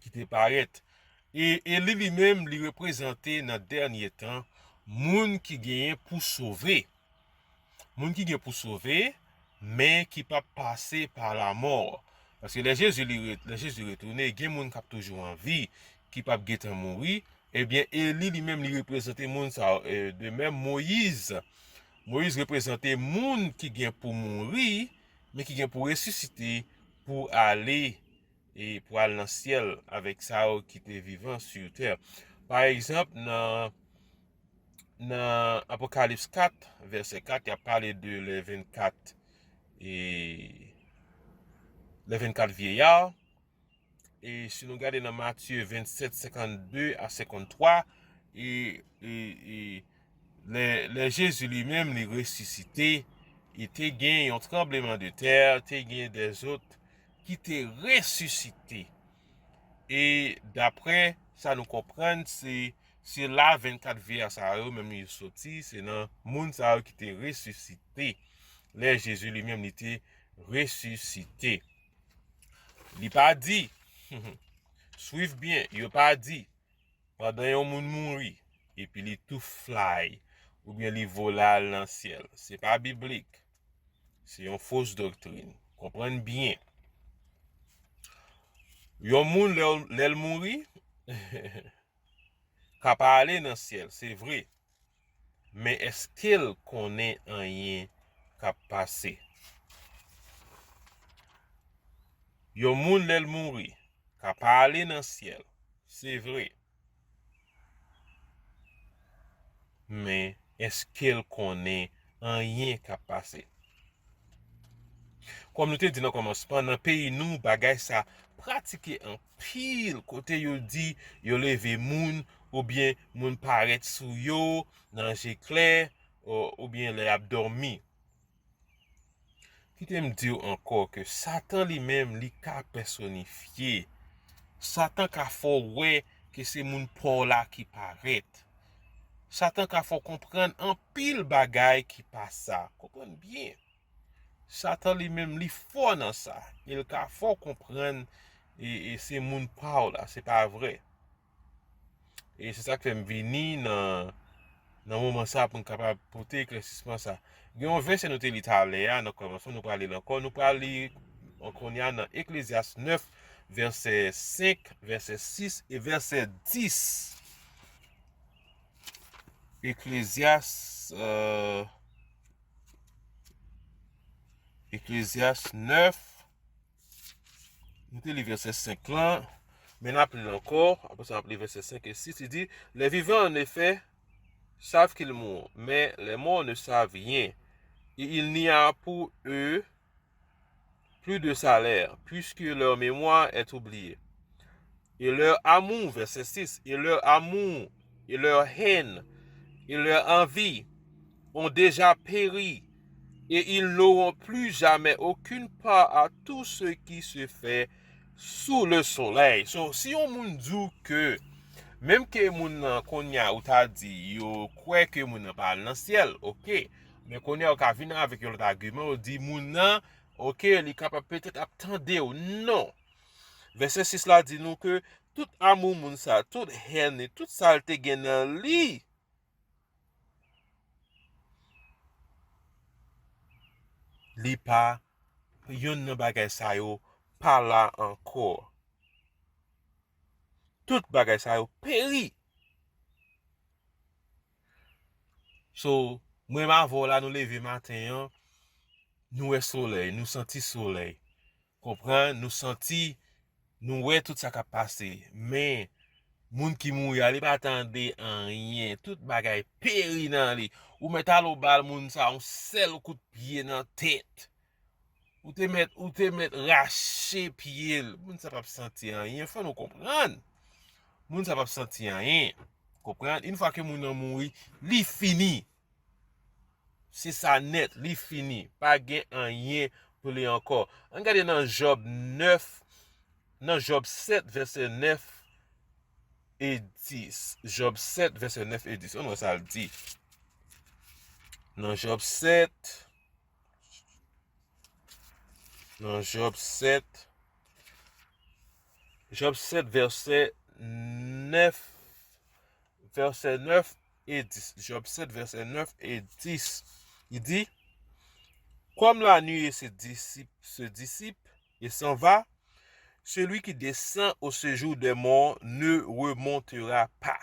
ki te parèt. E Eli li menm, li reprezante nan dènye tan moun ki genyen pou sove. Moun ki gen pou sove, men ki p ap pase pa lamò. Paske lè Jezi li re-, lè Jezi retounen, gen moun k ap toujou an vi, ki p ap gentan mouri. Ebyen, Eli li menm, li reprezante moun sa yo. E de menm, Moyiz. Moyiz reprezante moun ki gen pou mouri, men ki gen pou resisite pou ale, e pou al nan syèl avèk sa yo ki te vivan sou tè. Pa egzanp, nan, nan Apokalips kat, vèsè kat, y ap pale de lè vennkat, e lè vennkat vyeya. E si nou gade nan Matye vennsèt, senkannde a senkanntwa, e, e, e lè, lè Jezi li menm, li resisite, e te gen yon tranbleman de tè, te gen dèzòt ki te resisite. E daprè sa nou konprann, se, se la vennkat vyeya sa yo menm yo soti, se nan moun sa yo ki te resisite. Lè Jezi li menm, li te resisite. Li pa di, swiv byen, yo pa di, pandan yon moun mouri, epi li tou fly, oubyen li vole al nan syèl. Se pa biblik. Se yon fos doktrin. Konprann byen. Yon moun, lè, lè l mouri, ka pa ale nan syèl, se vre. Men èske l konnen anyen k ap pase? Yon moun, lè l mouri, ka pa ale nan syèl, se vre. Men èske l konnen anyen k ap pase? Kòm nou te di nan kòmansman, nan peyi nou, bagay sa pratike anpil, kote yo di yo leve moun, oubyen moun parèt sou yo nan je klè, o-, oubyen lè y ap dòmi. Kite m di w ankò ke Satan li menm, li ka pèsonifye. Satan ka fè w wè ke se moun pa w la ki parèt. Satan ka fè w konprann anpil bagay ki pa sa. Konprann byen. Satan li menm, li fò nan sa. E l ka fè w konprann, e, e se moun pa w la, se pa vre. E se sa k fè m vini nan, nan moman sa pou m kapab pote eklèsisman sa. Gen yon vèsè nou te li talè a, nan kòmansman, nou pral li l ankò. Nou pral li an kounye a nan Eklezyas nèf, vèsè senk, vèsè sis e vèsè dis. Eklezyas, euh, Eklezyas nèf, nou te li vèsè senk lan, men n ap li l ankò, apre sa n ap li vèsè senk e sis, li di, Les vivants, en effet, savent qu'ils mourront, mais les morts ne savent rien, et il n'y a pour eux plus de salaire, puisque leur mémoire est oubliée. et leur amour, verset six, et leur amour, et leur haine, et leur envie ont déjà péri, et ils n'auront plus jamais aucune part à tout ce qui se fait sous le soleil. So, si yon moun di w ke, menm ke moun nan kounye a ou ta di, yo kwè ke moun nan pa al nan syèl, oke. Men kounye a ou ka vin avèk yon lòt agiman, ou di moun nan, oke, li kapab petèt ap tande w. Non. Vèsè sis la di nou ke tout amou moun sa, tout hèn li, tout sa l te gen nan li, li pa, yonn nan bagay sa yo pa la ankò. Tout bagay sa yo peri. So, mwen m avè w la, nou leve maten an, nou wè solèy, nou santi solèy. Konprann? Nou santi, nou wè tout sa k ap pase. Men, moun ki mouri a, li pa tande anyen. Tout bagay peri nan li. Ou mèt al obal moun sa, yon sèl kout pye nan tèt. Ou te mèt, ou te mèt rache pye l. Moun sa p ap santi anyen. Fò nou konprann. Moun sa p ap santi anyen. Konprann? Yon fwa ke moun nan mouri, li fini. Se sa nèt, li fini. Pa gen anyen pou li ankò. Ann gade nan Jòb nèf, nan Jòb sèt, vèsè nèf e dis. Jòb sèt, vèsè nèf e dis. Ann wè sa l di. Nan Jòb sèt, nan Jòb sèt, Jòb sèt, vèsè nèf, vèsè nèf e dis. Jòb sèt, vèsè nèf e dis. Li di, Comme la nuée se dissipe, se dissipe et s'en va, celui qui descend au séjour des morts ne remontera pas.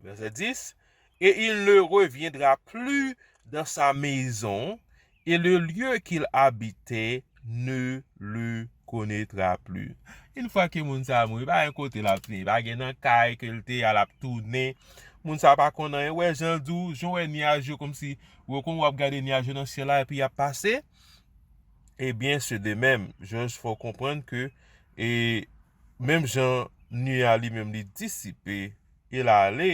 Vèsè dis, Et il ne reviendra plus dans sa maison, et le lieu qu'il habitait ne le connaîtra plus. Yon fwa ke moun sa a mouri, pa gen kote l ap fini, pa gen nan kay ke l te ye a l ap tounen. Moun sa a pa konn anyen, wè jan l di w, jan w wè nyaj yo kòmsi, ou konn w ap gade nyaj yo nan syèl la epi y ap pase. Ebyen, se de menm, Jòj fè w konprann ke, e, menm jan nuit a li menm li disipe, e l ale,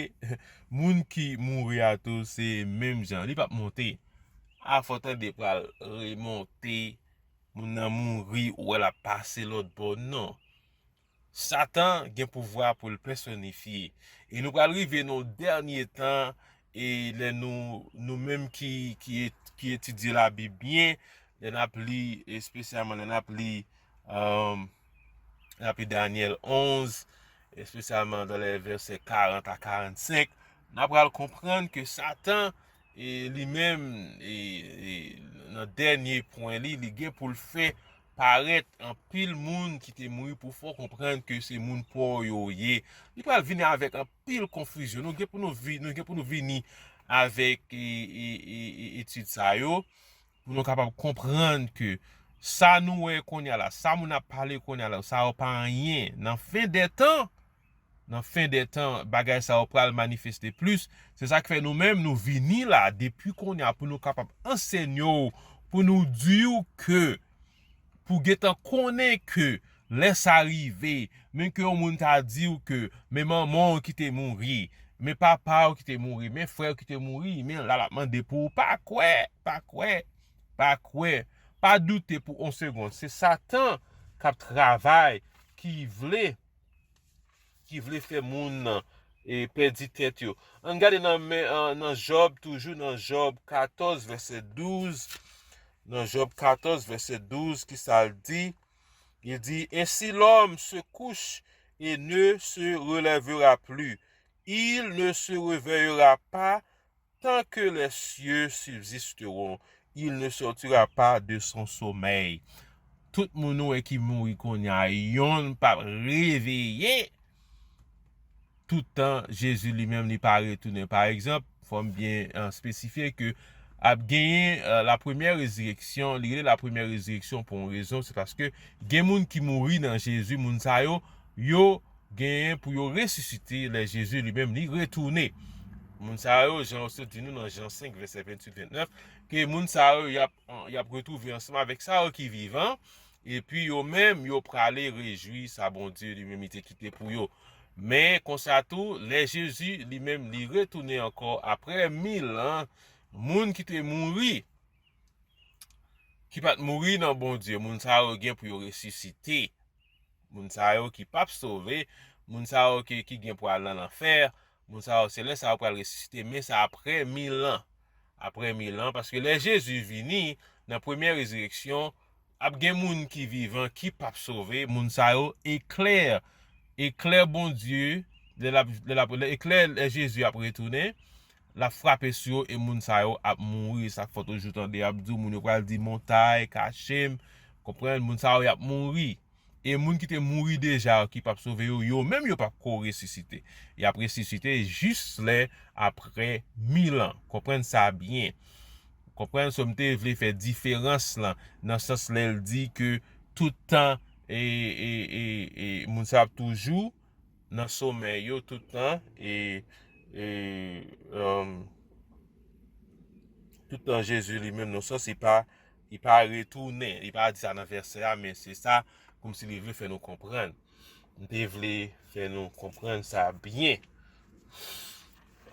moun ki mouri a tou se menm jan, li p ap monte. A fò tande pral remonte, moun nan mouri, ou wè l ap pase lòt bò, non. Satan gen pouvwa pou l pèsonifye. E nou pral rive nan dènye tan, e lè nou, nou menm ki, ki, et- ki etidye Labib byen, lè n ap li, espesyalman lè n ap li, um, lè n ap li Danyèl onz, espesyalman nan lè vèsè karant a karannsenk, n ap pral konprann ke Satan, e li menm, e, e nan dènye pwen li, li gen pou l fè parèt anpil moun ki te mouri pou fè w konprann ke se moun pa w yo ye. Li pral vini avèk anpil konfizyon. Nou gen pou nou vi-, nou gen pou nou vini avèk, e, e, e, e, etid sa yo, pou nou kapab konprann ke sa nou wè kounye a la, sa moun ap pale kounye a la, sa yo pa anyen. Nan fen dè tan, nan fen dè tan, bagay sa yo pral manifeste plis. Se sa k fè nou menm, nou vini la depi kounye a pou nou kapab ansenye w, pou nou di w ke, pou gentan konnen ke lè sa rive, men ke yon moun ta di w ke, men manman w ki te mouri, men papa w ki te mouri, men frè w ki te mouri, men la l ap mande pou ou, pa kwè, pa kwè, pa kwè, pa doute pou yon segonn. Se Satan k ap travay, ki vle ki vle fè moun nan, e, pèdi tèt yo. Ann gade nan men, an, nan Jòb, toujou nan Jòb katòz, vèsè douz. Nan Jòb katòz, vèsè douz, ki sa l di? Il dit, Ainsi l'homme se couche et ne se relèvera plus. Il ne se réveillera pas tant que les cieux subsisteront, il ne sortira pas de son sommeil. Tout moun ou wè ki mouri kounye a, yonn p ap reveye toutan Jezi li menm li pa retounen. Pa egzanp, fò m byen, eh, espesifye ke ap genyen, eh, la première résurrection, li rele la première résurrection pou yon rezon, se paske gen moun ki mouri nan Jezi, moun sa yo, yo genyen pou yo resisite lè Jezi li menm li retounen. Moun sa yo, jan yo sot di nou nan Jan senk, vèsè venntuit, ventnèf, ke moun sa yo, y ap, y ap retwouve ansanm avèk sa yo ki vivan, epi yo menm yo prale rejwi sa Bondye li menm li te kite pou yo. Men konsa tou, lè Jezi li menm li retounen ankò apre mil an, moun ki te mouri, ki pa t mouri nan Bondye, moun sa yo gen pou yo resisite. Moun sa yo ki p ap sove, moun sa yo ki, ki gen pou al nan lanfè, moun sa yo se lè sa yo pral resisite, men sa apre mil an. Apre mil an, paske lè Jezi vini, nan premyè rezireksyon, ap gen moun ki vivan ki p ap sove, moun sa yo eklè, eklè Bondye, lè l ap, lè l ap, lè eklè, lè Jezi ap retounen, l ap frape sou yo e moun sa yo ap mouri. Sa k fè w toujou tande y ap di w, moun yo pral di, montay, kache m. Konprann? Moun sa yo, y ap mouri. E moun ki te mouri deja yo, ki p ap sove yo, yo menm yo p ap ko resisite. Y ap resisite jis lè apre mil an. Konprann sa byen. Konprann? So, m te vle fè diferans lan, nan sans lè l di ke tout tan, e, e, e, e, moun sa ap toujou nan somèy yo tout tan, e, e, um, tout tan Jezi li menm, nan sans, li pa, li pa retounen. Li pa di sa nan vèsè a, men se sa, kòmsi li vle fè nou konprann. M te vle fè nou konprann sa byen.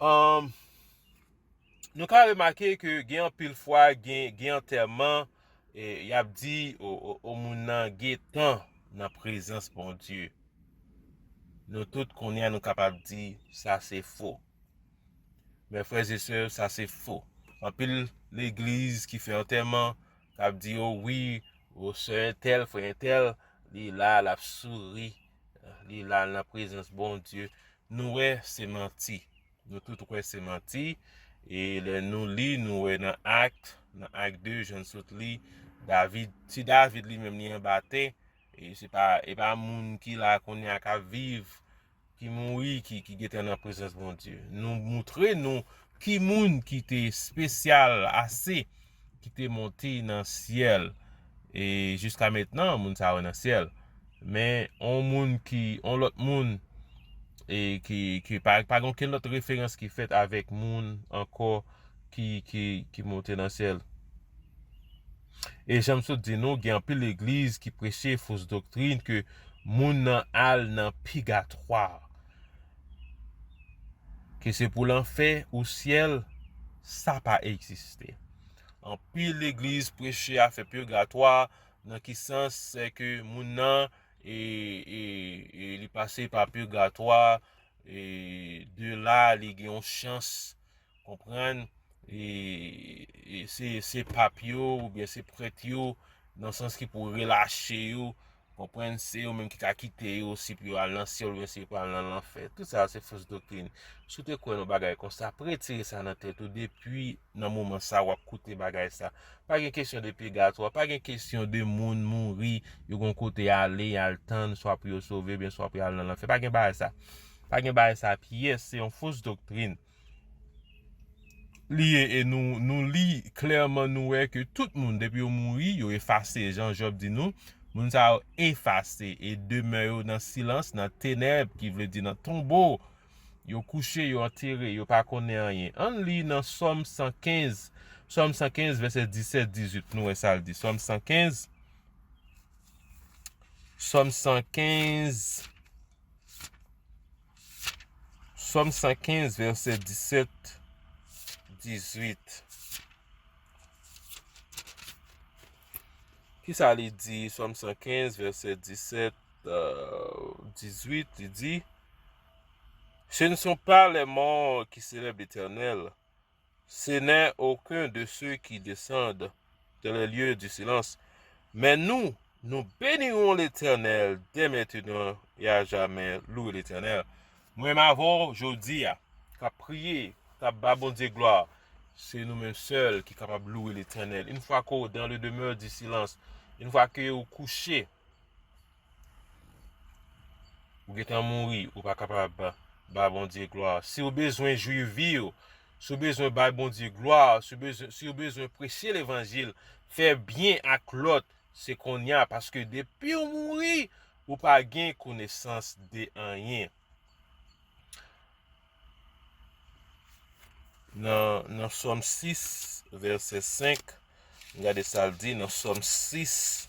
Um, nou ka remake ke gen anpil fwa, gen, gen antèman, e, y ap di, o, o, o moun nan gentan nan prezans Bondye. Nou tout kounye a nou kapab di, sa se fo. Men frè e sè, sa se fo. Anpil legliz ki fè antèman, k ap di, o wi, o sè entèl, frè entèl, li la, l ap souri, li la nan prezans Bondye. Nou wè, se manti. Nou tout wè se manti. E lè nou li, nou wè nan Ak, nan Ak de, jan n sot li, David, ti David li menm li anba tè, e se pa, e pa moun ki la kounye a k ap viv, ki mouri, ki, ki gentan nan prezans Bondye. Nou moutre nou ki moun ki te espesyal ase, ki te monte nan syèl. E jiska mentnan, moun sa yo nan syèl. Men, on moun ki, on lòt moun, e ki, ki pa, pa gen okenn lòt referans ki fèt avèk moun ankò ki, ki, ki monte nan syèl. E jan m sot di nou, gen anpil legliz ki preche fos doktrin ke moun nan al nan pigatwa. Ke se pou lanfè ou syèl, sa pa egziste. Anpil legliz preche afè pigatwa, nan ki sans, se ke moun nan, e, e, e li pase pa pigatwa, e de la, li gen yon chans, konprann, e, e se, se pap yo, oubyen se prèt yo, nan sans ki pou relache yo, konprann, se yo menm ki ka kite yo, si pou yo al nan syèl, oubyen si yo pral nan lanfè. Tout sa, se fos doktrin. Si w te kwè nan bagay konsa, retire sa nan tèt ou depi nan moman sa w ap koute bagay sa. Pa gen kesyon de pigatwa, pa gen kesyon de moun mouri, yo gon kote ale, y al tann, swa pou yo sove, oubyen swa pou y al nan lanfè. Pa gen bagay sa. Pa gen bagay sa pyès, se yon fos doktrin. Li ye, e nou, nou li klèman, nou wè ke tout moun, depi yo mouri, yo efase, jan Jòb di nou, moun sa yo efase, e demè yo nan silans, nan tenèb, ki vle di nan tonbo. Yo kouche, yo antere, yo pa konnen anyen. Ann li nan Sòm san kenz, Sòm san kenz, vèsè disèt, dizuit, nou wè sa l di. Sòm san kenz, Sòm san kenz, Sòm san kenz, vèsè disèt, dizuit. Kisa li di, Sòm san kenz, vèsè disèt, euh, dizuit, li di, Ce ne sont pas les morts qui célèbrent l'Éternel, ce n'est aucun de ceux qui descendent dans les lieux du silence. Mais nous, nous bénirons l'Éternel dès maintenant et à jamais. Louez l'Éternel. Mwen menm avè w jodi a, k ap priye, k ap ba Bondye glwa, se nou menm sèl ki kapab louwe Letènèl. Une fois que dans le demeure du silence, une fois que ou kouche, ou gentan mouri, ou pa kapab ba Bondye glwa. Si w bezwen jwi vi w, si w bezwen bay Bondye glwa, si w bezwen, si w bezwen preche levanjil, fè byen ak lòt, se kounye a, paske depi w mouri, ou pa gen konesans de anyen. Nan, nan Sòm sis, vèsè senk, gade sa l di nan Sòm sis,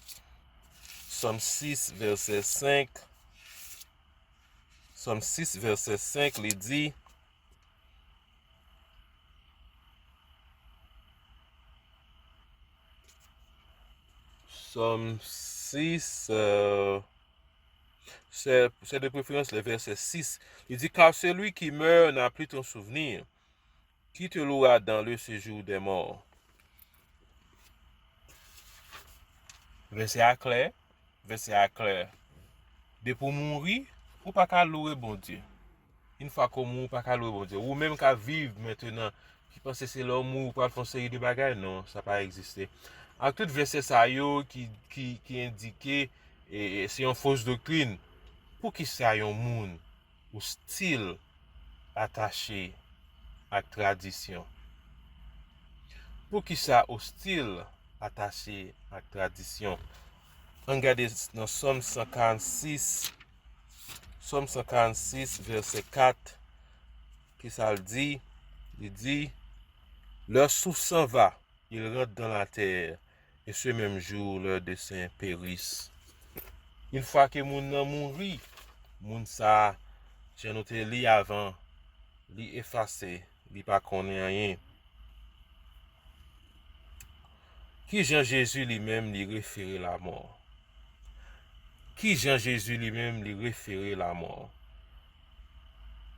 Sòm sis, vèsè senk. Sòm sis, vèsè senk, li di, Sòm sis, euh, c'est, c'est de préférence le verset six. Il dit, car celui qui meurt n'a plus ton souvenir. Qui te louera dans le séjour des morts? Vèsè a klè, vèsè a klè. Depi w mouri, ou pa ka loure Bondye. Yon fwa ke w mouri, ou pa ka loure Bondye. Ou menm k ap viv mentenan, ki panse se lè w mouri, ou pral fè yon seri de bagay, non, sa pa egziste. Ak tout vèsè sa yo ki, ki, ki endike, e, e, se yon fos doktrin, poukisa yon moun ou still atache ak tradisyon? Poukisa ou still atache ak tradisyon? Ann gade nan Sòm san karannsis, Sòm san karannsis, vèsè kat, kisa l di? Li di, leur soup s'en va, ils rentrent dans la terre, et ce même jour leurs desseins périssent. Yon fwa ke moun nan mouri, moun sa, jan nou te li avan, li efase, li pa konnen anyen. Ki jan Jezi li menm li refere lamò? Ki jan Jezi li menm li refere lamò?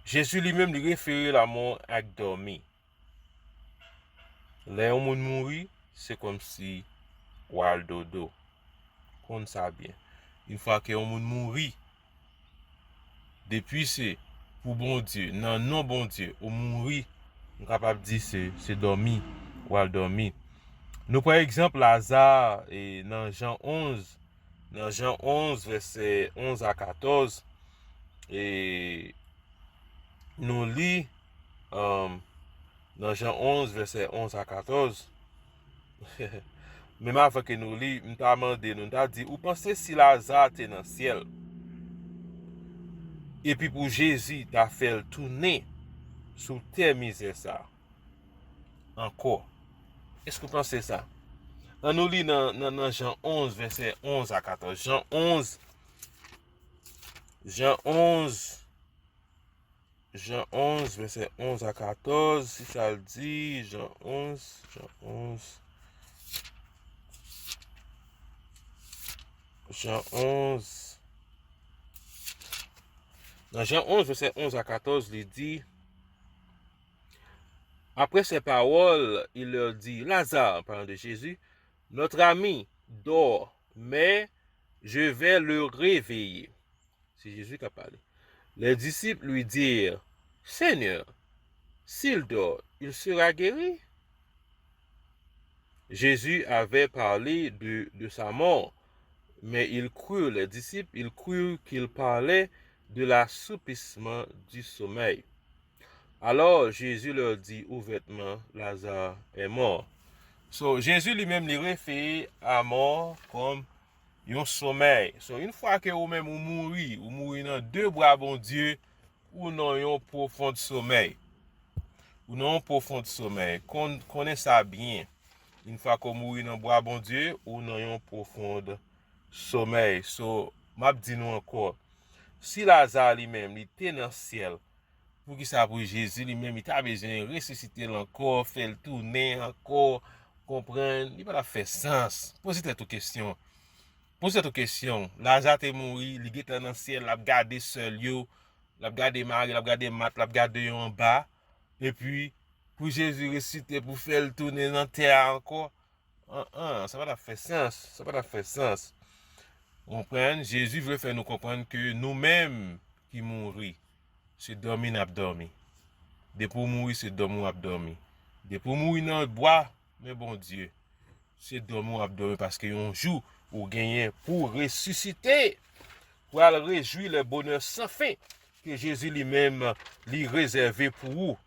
Jezi li menm li refere lamò ak dòmi. Lè yon moun mouri, se kòmsi w al dodo. Konn sa byen. Yon fwa ke yon moun mouri, depi se pou Bondye, nan non Bondye, ou mouri, m kapab di se, se dòmi, w al dòmi. Nou pran egzanp Laza, e, nan Jan onz, nan Jan onz, vèsè onz a katòz, e, nou li, um, nan Jan onz, vèsè onz a katòz, menm avan ke nou li, m ta mande nou, m ta di, ou panse si Laza te nan syèl, epi pou Jezi ta fè l tounen sou tè mizè sa ankò? Èske w panse sa? Ann nou li nan, nan, nan Jan onz, vèsè onz a katòz. Jan onz, Jan onz, Jan onz, vèsè onz a katòz, si sa l di, Jan onz, Jan onz, Jan onz. Nan Jan onz, vèsè onz a katòz, li di, Après ces paroles, il leur dit, Lazare, parlant de Jésus, notre ami dort, mais je vais le réveiller. Se Jezi k ap pale. Les disciples lui dirent, Seigneur, s'il dort, il sera guéri. Jésus avait parlé de, de sa mort, mais ils crurent, les disciples, ils crurent qu'il parlait de l'assouplissement du sommeil. Alors Jésus leur dit ouvertement, Lazare est mort. So, Jezi li menm li refere lamò kòm yon somèy. So, yon fwa ke ou menm ou mouri, ou mouri nan de bra Bondye, ou nan yon pwofon somèy. Ou nan yon pwofon somèy. Kon-, konnen sa byen. Yon fwa ke w mouri nan bra Bondye, ou nan yon pwofon somèy. So, m ap di nou ankò, si Laza li menm, li te nan syèl, poukisa pou Jezi li menm, li ta bezwen resisite l ankò, fè l tounen ankò, konprann? Li pa t ap fè sans. Poze tèt ou kesyon. Poze tèt ou kesyon. Laza te mouri, li gentan nan syèl, l ap gade sè l yo, l ap gade Mari, l ap gade Mat, l ap gade yo anba. Epi, pou Jezi resisite, pou fè l tounen nan tè a ankò, an, an, sa pa t ap fè sans. Sa pa t ap fè sans. Konprann? Jezi vle fè nou konprann ke nou menm ki mouri, se dòmi n ap dòmi. Depi w mouri, se dòmi w ap dòmi. Depi w mouri nan bwa men Bondye, se dòmi w ap dòmi, paske yon jou ou genyen pou w resisite, pou w al rejwi le bonheur sans fin ke Jezi li menm li rezève pou ou.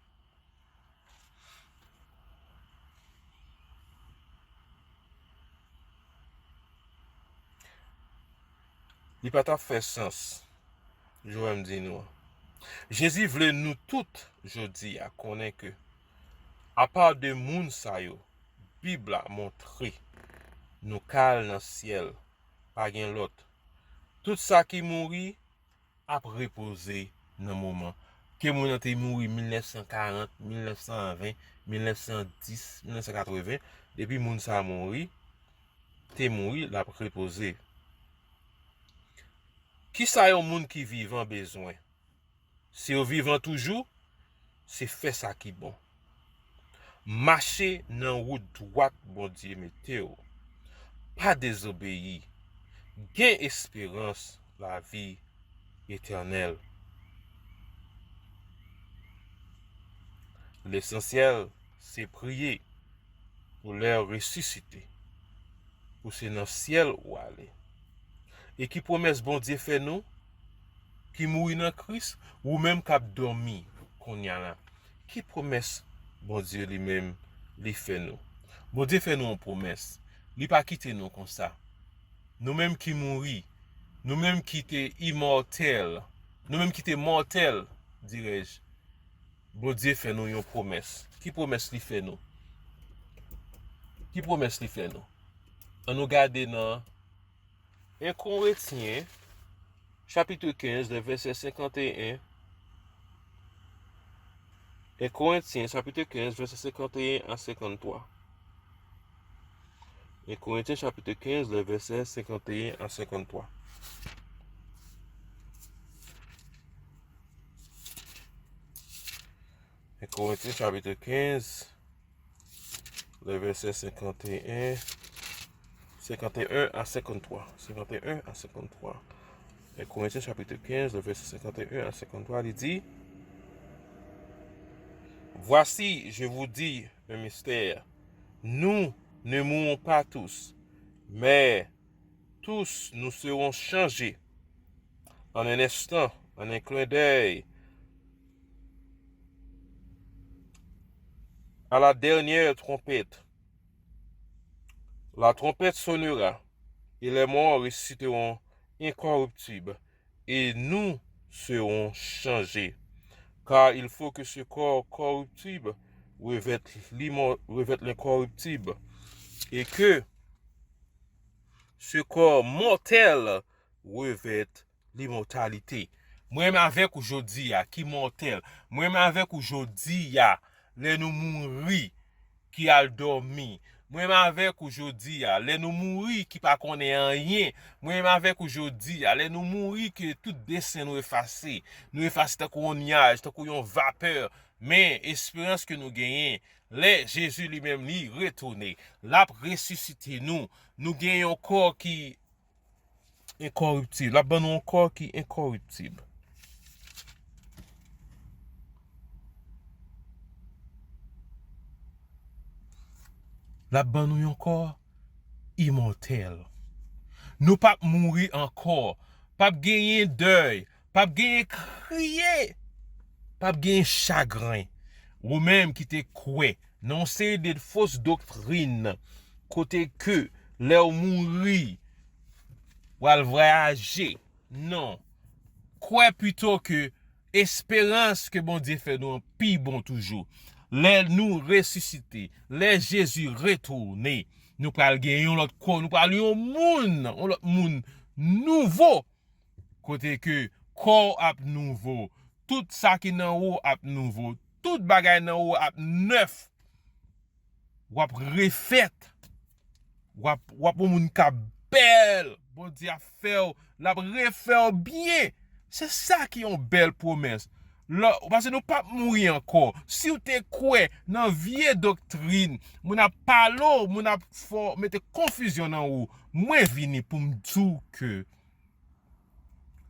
Li pa t ap fè sans, jan m di nou an. Jezi vle nou tout jodi a konnen ke, apa de moun sa yo, Bib la montre nou k al nan syèl, pa gen lòt. Tout sa ki mouri ap repoze nan moman. Ke moun nan te mouri mil nèf san karant, mil nèf san ven, mil nèf san dis, mil nèf san katreven, depi moun sa a mouri, te mouri, l ap repoze. Kisa yon moun ki vivan bezwen? Si w vivan toujou, se fè sa ki bon. Mache nan wout dwat Bondye mete w. Pa dezobeyi. Gen esperans lavi etènèl. Lesansyèl, se priye pou lè w resisite, pou se nan syèl ou ale. E ki pwomès Bondye fè nou ki mouri nan Kris, ou menm k ap dòmi kounye a la? Ki pwomès Bondye li menm li fè nou? Bondye fè nou yon pwomès. Li pa kite nou konsa. Nou menm ki mouri, nou menm ki te imòtèl, nou menm ki te mòtèl, dirèj, Bondye fè nou yon pwomès. Ki pwomès li fè nou? Ki pwomès li fè nou? Ann nou gade nan en Korentyen, chapit kenz, le vèsè senkanteyen. En Korentyen, chapit kenz, vèsè senkanteyen a senkanntwa. En Korentyen, chapit kenz, le vèsè senkanteyen a senkanntwa. En Korentyen, chapit kenz, le vèsè senkanteyen, senkanteyen a senkanntwa. Senkanteyen a senkanntwa. En Korentyen, chapit kenz, le vèsè senkanteyen a senkanntwa, li di, Voici, je vous dis un mystère. Nous ne mourrons pas tous, mais tous nous serons changés en un instant, en un clin d'œil, à la dernière trompette. La trompette sonnera, et les morts ressusciteront incorruptibles, et nous serons changés. Car il faut que ce corps corruptible revête l'immor-, revête l'incorruptible, et que ce corps mortel revête l'immortalité. Mwen menm avèk ou jodi a, ki mòtèl. Mwen menm avèk ou jodi a, lè nou mouri, ki al dòmi. Mwen menm avèk ou jodi a, lè nou mouri, ki pa konnen anyen. Mwen menm avèk ou jodi a, lè nou mouri, ke tout desen nou efase. Nou efase tankou yon nyaj, tankou yon vapè. Men, esperans ke nou genyen, lè Jezi li menm li retounen, l ap resisite nou. Nou gen yon kò ki enkòriptib. L ap ban nou yon kò ki enkòriptib. L ap ban nou yon kò imòtèl. Nou p ap mouri ankò. P ap genyen dèy. P ap genyen kriye. P ap genyen chagren. Ou menm ki te kwè nan yon seri de fos doktrin, kote ke lè w mouri, w al vwayaje. Non. Kwè pito ke esperans ke Bondye fè nou an pi bon toujou. Lè nou resisite, lè Jezi retounen, nou pral gen yon lòt kò, nou pral yon moun, yon lòt moun nouvo. Kote ke kò w ap nouvo, tout sa ki nan ou ap nouvo, tout bagay nan ou ap nèf. W ap refèt. W ap, w ap yon moun k ap bèl. Bondye ap fè w, l ap refè w byen. Se sa ki yon bèl pwomès. Lò, paske nou p ap mouri ankò. Si w te kwè nan vye doktrin, moun ap pale w, moun ap fè w mete konfizyon nan ou, mwen vini pou m di w ke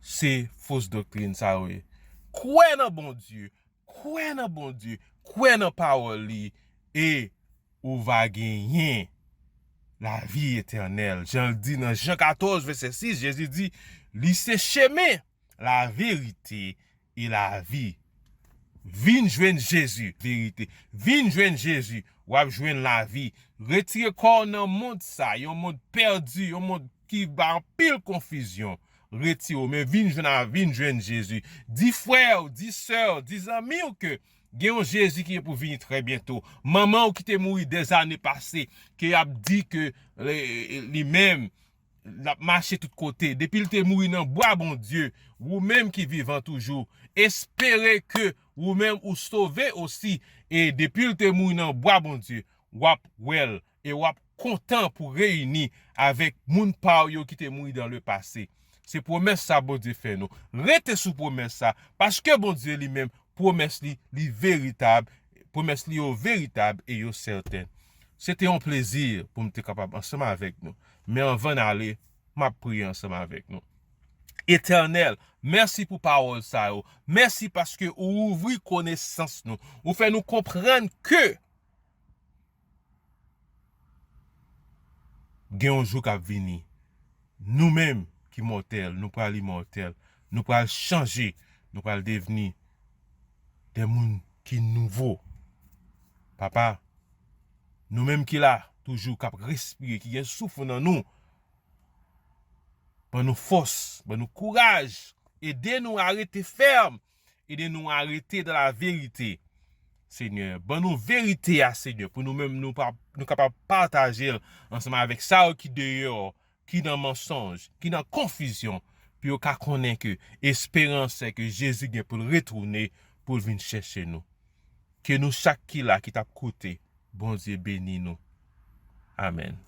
se fos doktrin sa yo ye. Kwè nan Bondye, kwè nan Bondye, kwè nan pawòl li, e ou va genyen lavi etènèl. Jan l di nan Jan katòz, vèsè sis, Jezi di, li se chemen, laverite e lavi. Vin jwenn Jezi, verite. Vin jwenn Jezi, w ap jwenn lavi. Retire kò w nan mond sa, yon mond pèdi, yon mond ki ba anpil konfizyon. Retire w, men vin jwenn a, vin jwenn Jezi. Di frè w, di sè w, di zanmi w ke gen yon Jezi ki gen pou vini trè byento. Manman w ki te mouri dèzane pase, ke y ap di ke li, li menm, l ap mache tout kote. Depi l te mouri nan bwa, Bondye, ou menm ki vivan toujou, espere ke ou menm ou sove osi. E depi l te mouri nan bwa, Bondye, w ap wè l e w ap kontan pou reyini avèk moun pa w yo ki te mouri dans le passé. Se pwomès sa Bondye fè nou. Rete sou pwomès sa, paske Bondye li menm, pwomès li, li veritab, pwomès li yo veritab e yo sèten. Se te yon plezi pou m te kapab ansanm avèk nou. Men anvan n ale, m ap priye ansanm avèk nou. Etènèl, mèsi pou pawòl sa yo. Mèsi paske ou ouvri konesans nou. Ou fè nou konprann ke gen yon jou k ap vini. Nou menm ki mòtèl, nou pral imòtèl. Nou pral chanje. Nou pral devni de moun ki nouvo. Papa, nou menm ki la, toujou k ap respire, ki gen souf nan nou, ban nou fòs, ban nou kouraj, ede nou a rete fèm, ede nou a rete dans la vérité. Senyè, ban nou verite a, Senyè, pou nou menm nou, pa, nou kapab pataje l ansanm avèk sa yo ki deyò, ki nan mansonj, ki nan konfizyon, pou yo ka konnen ke esperans se ke Jezi gen pou l retounen, pou l vin chèche nou. Ke nou chak ki la, ki t ap koute, Bondye beni nou. Amèn.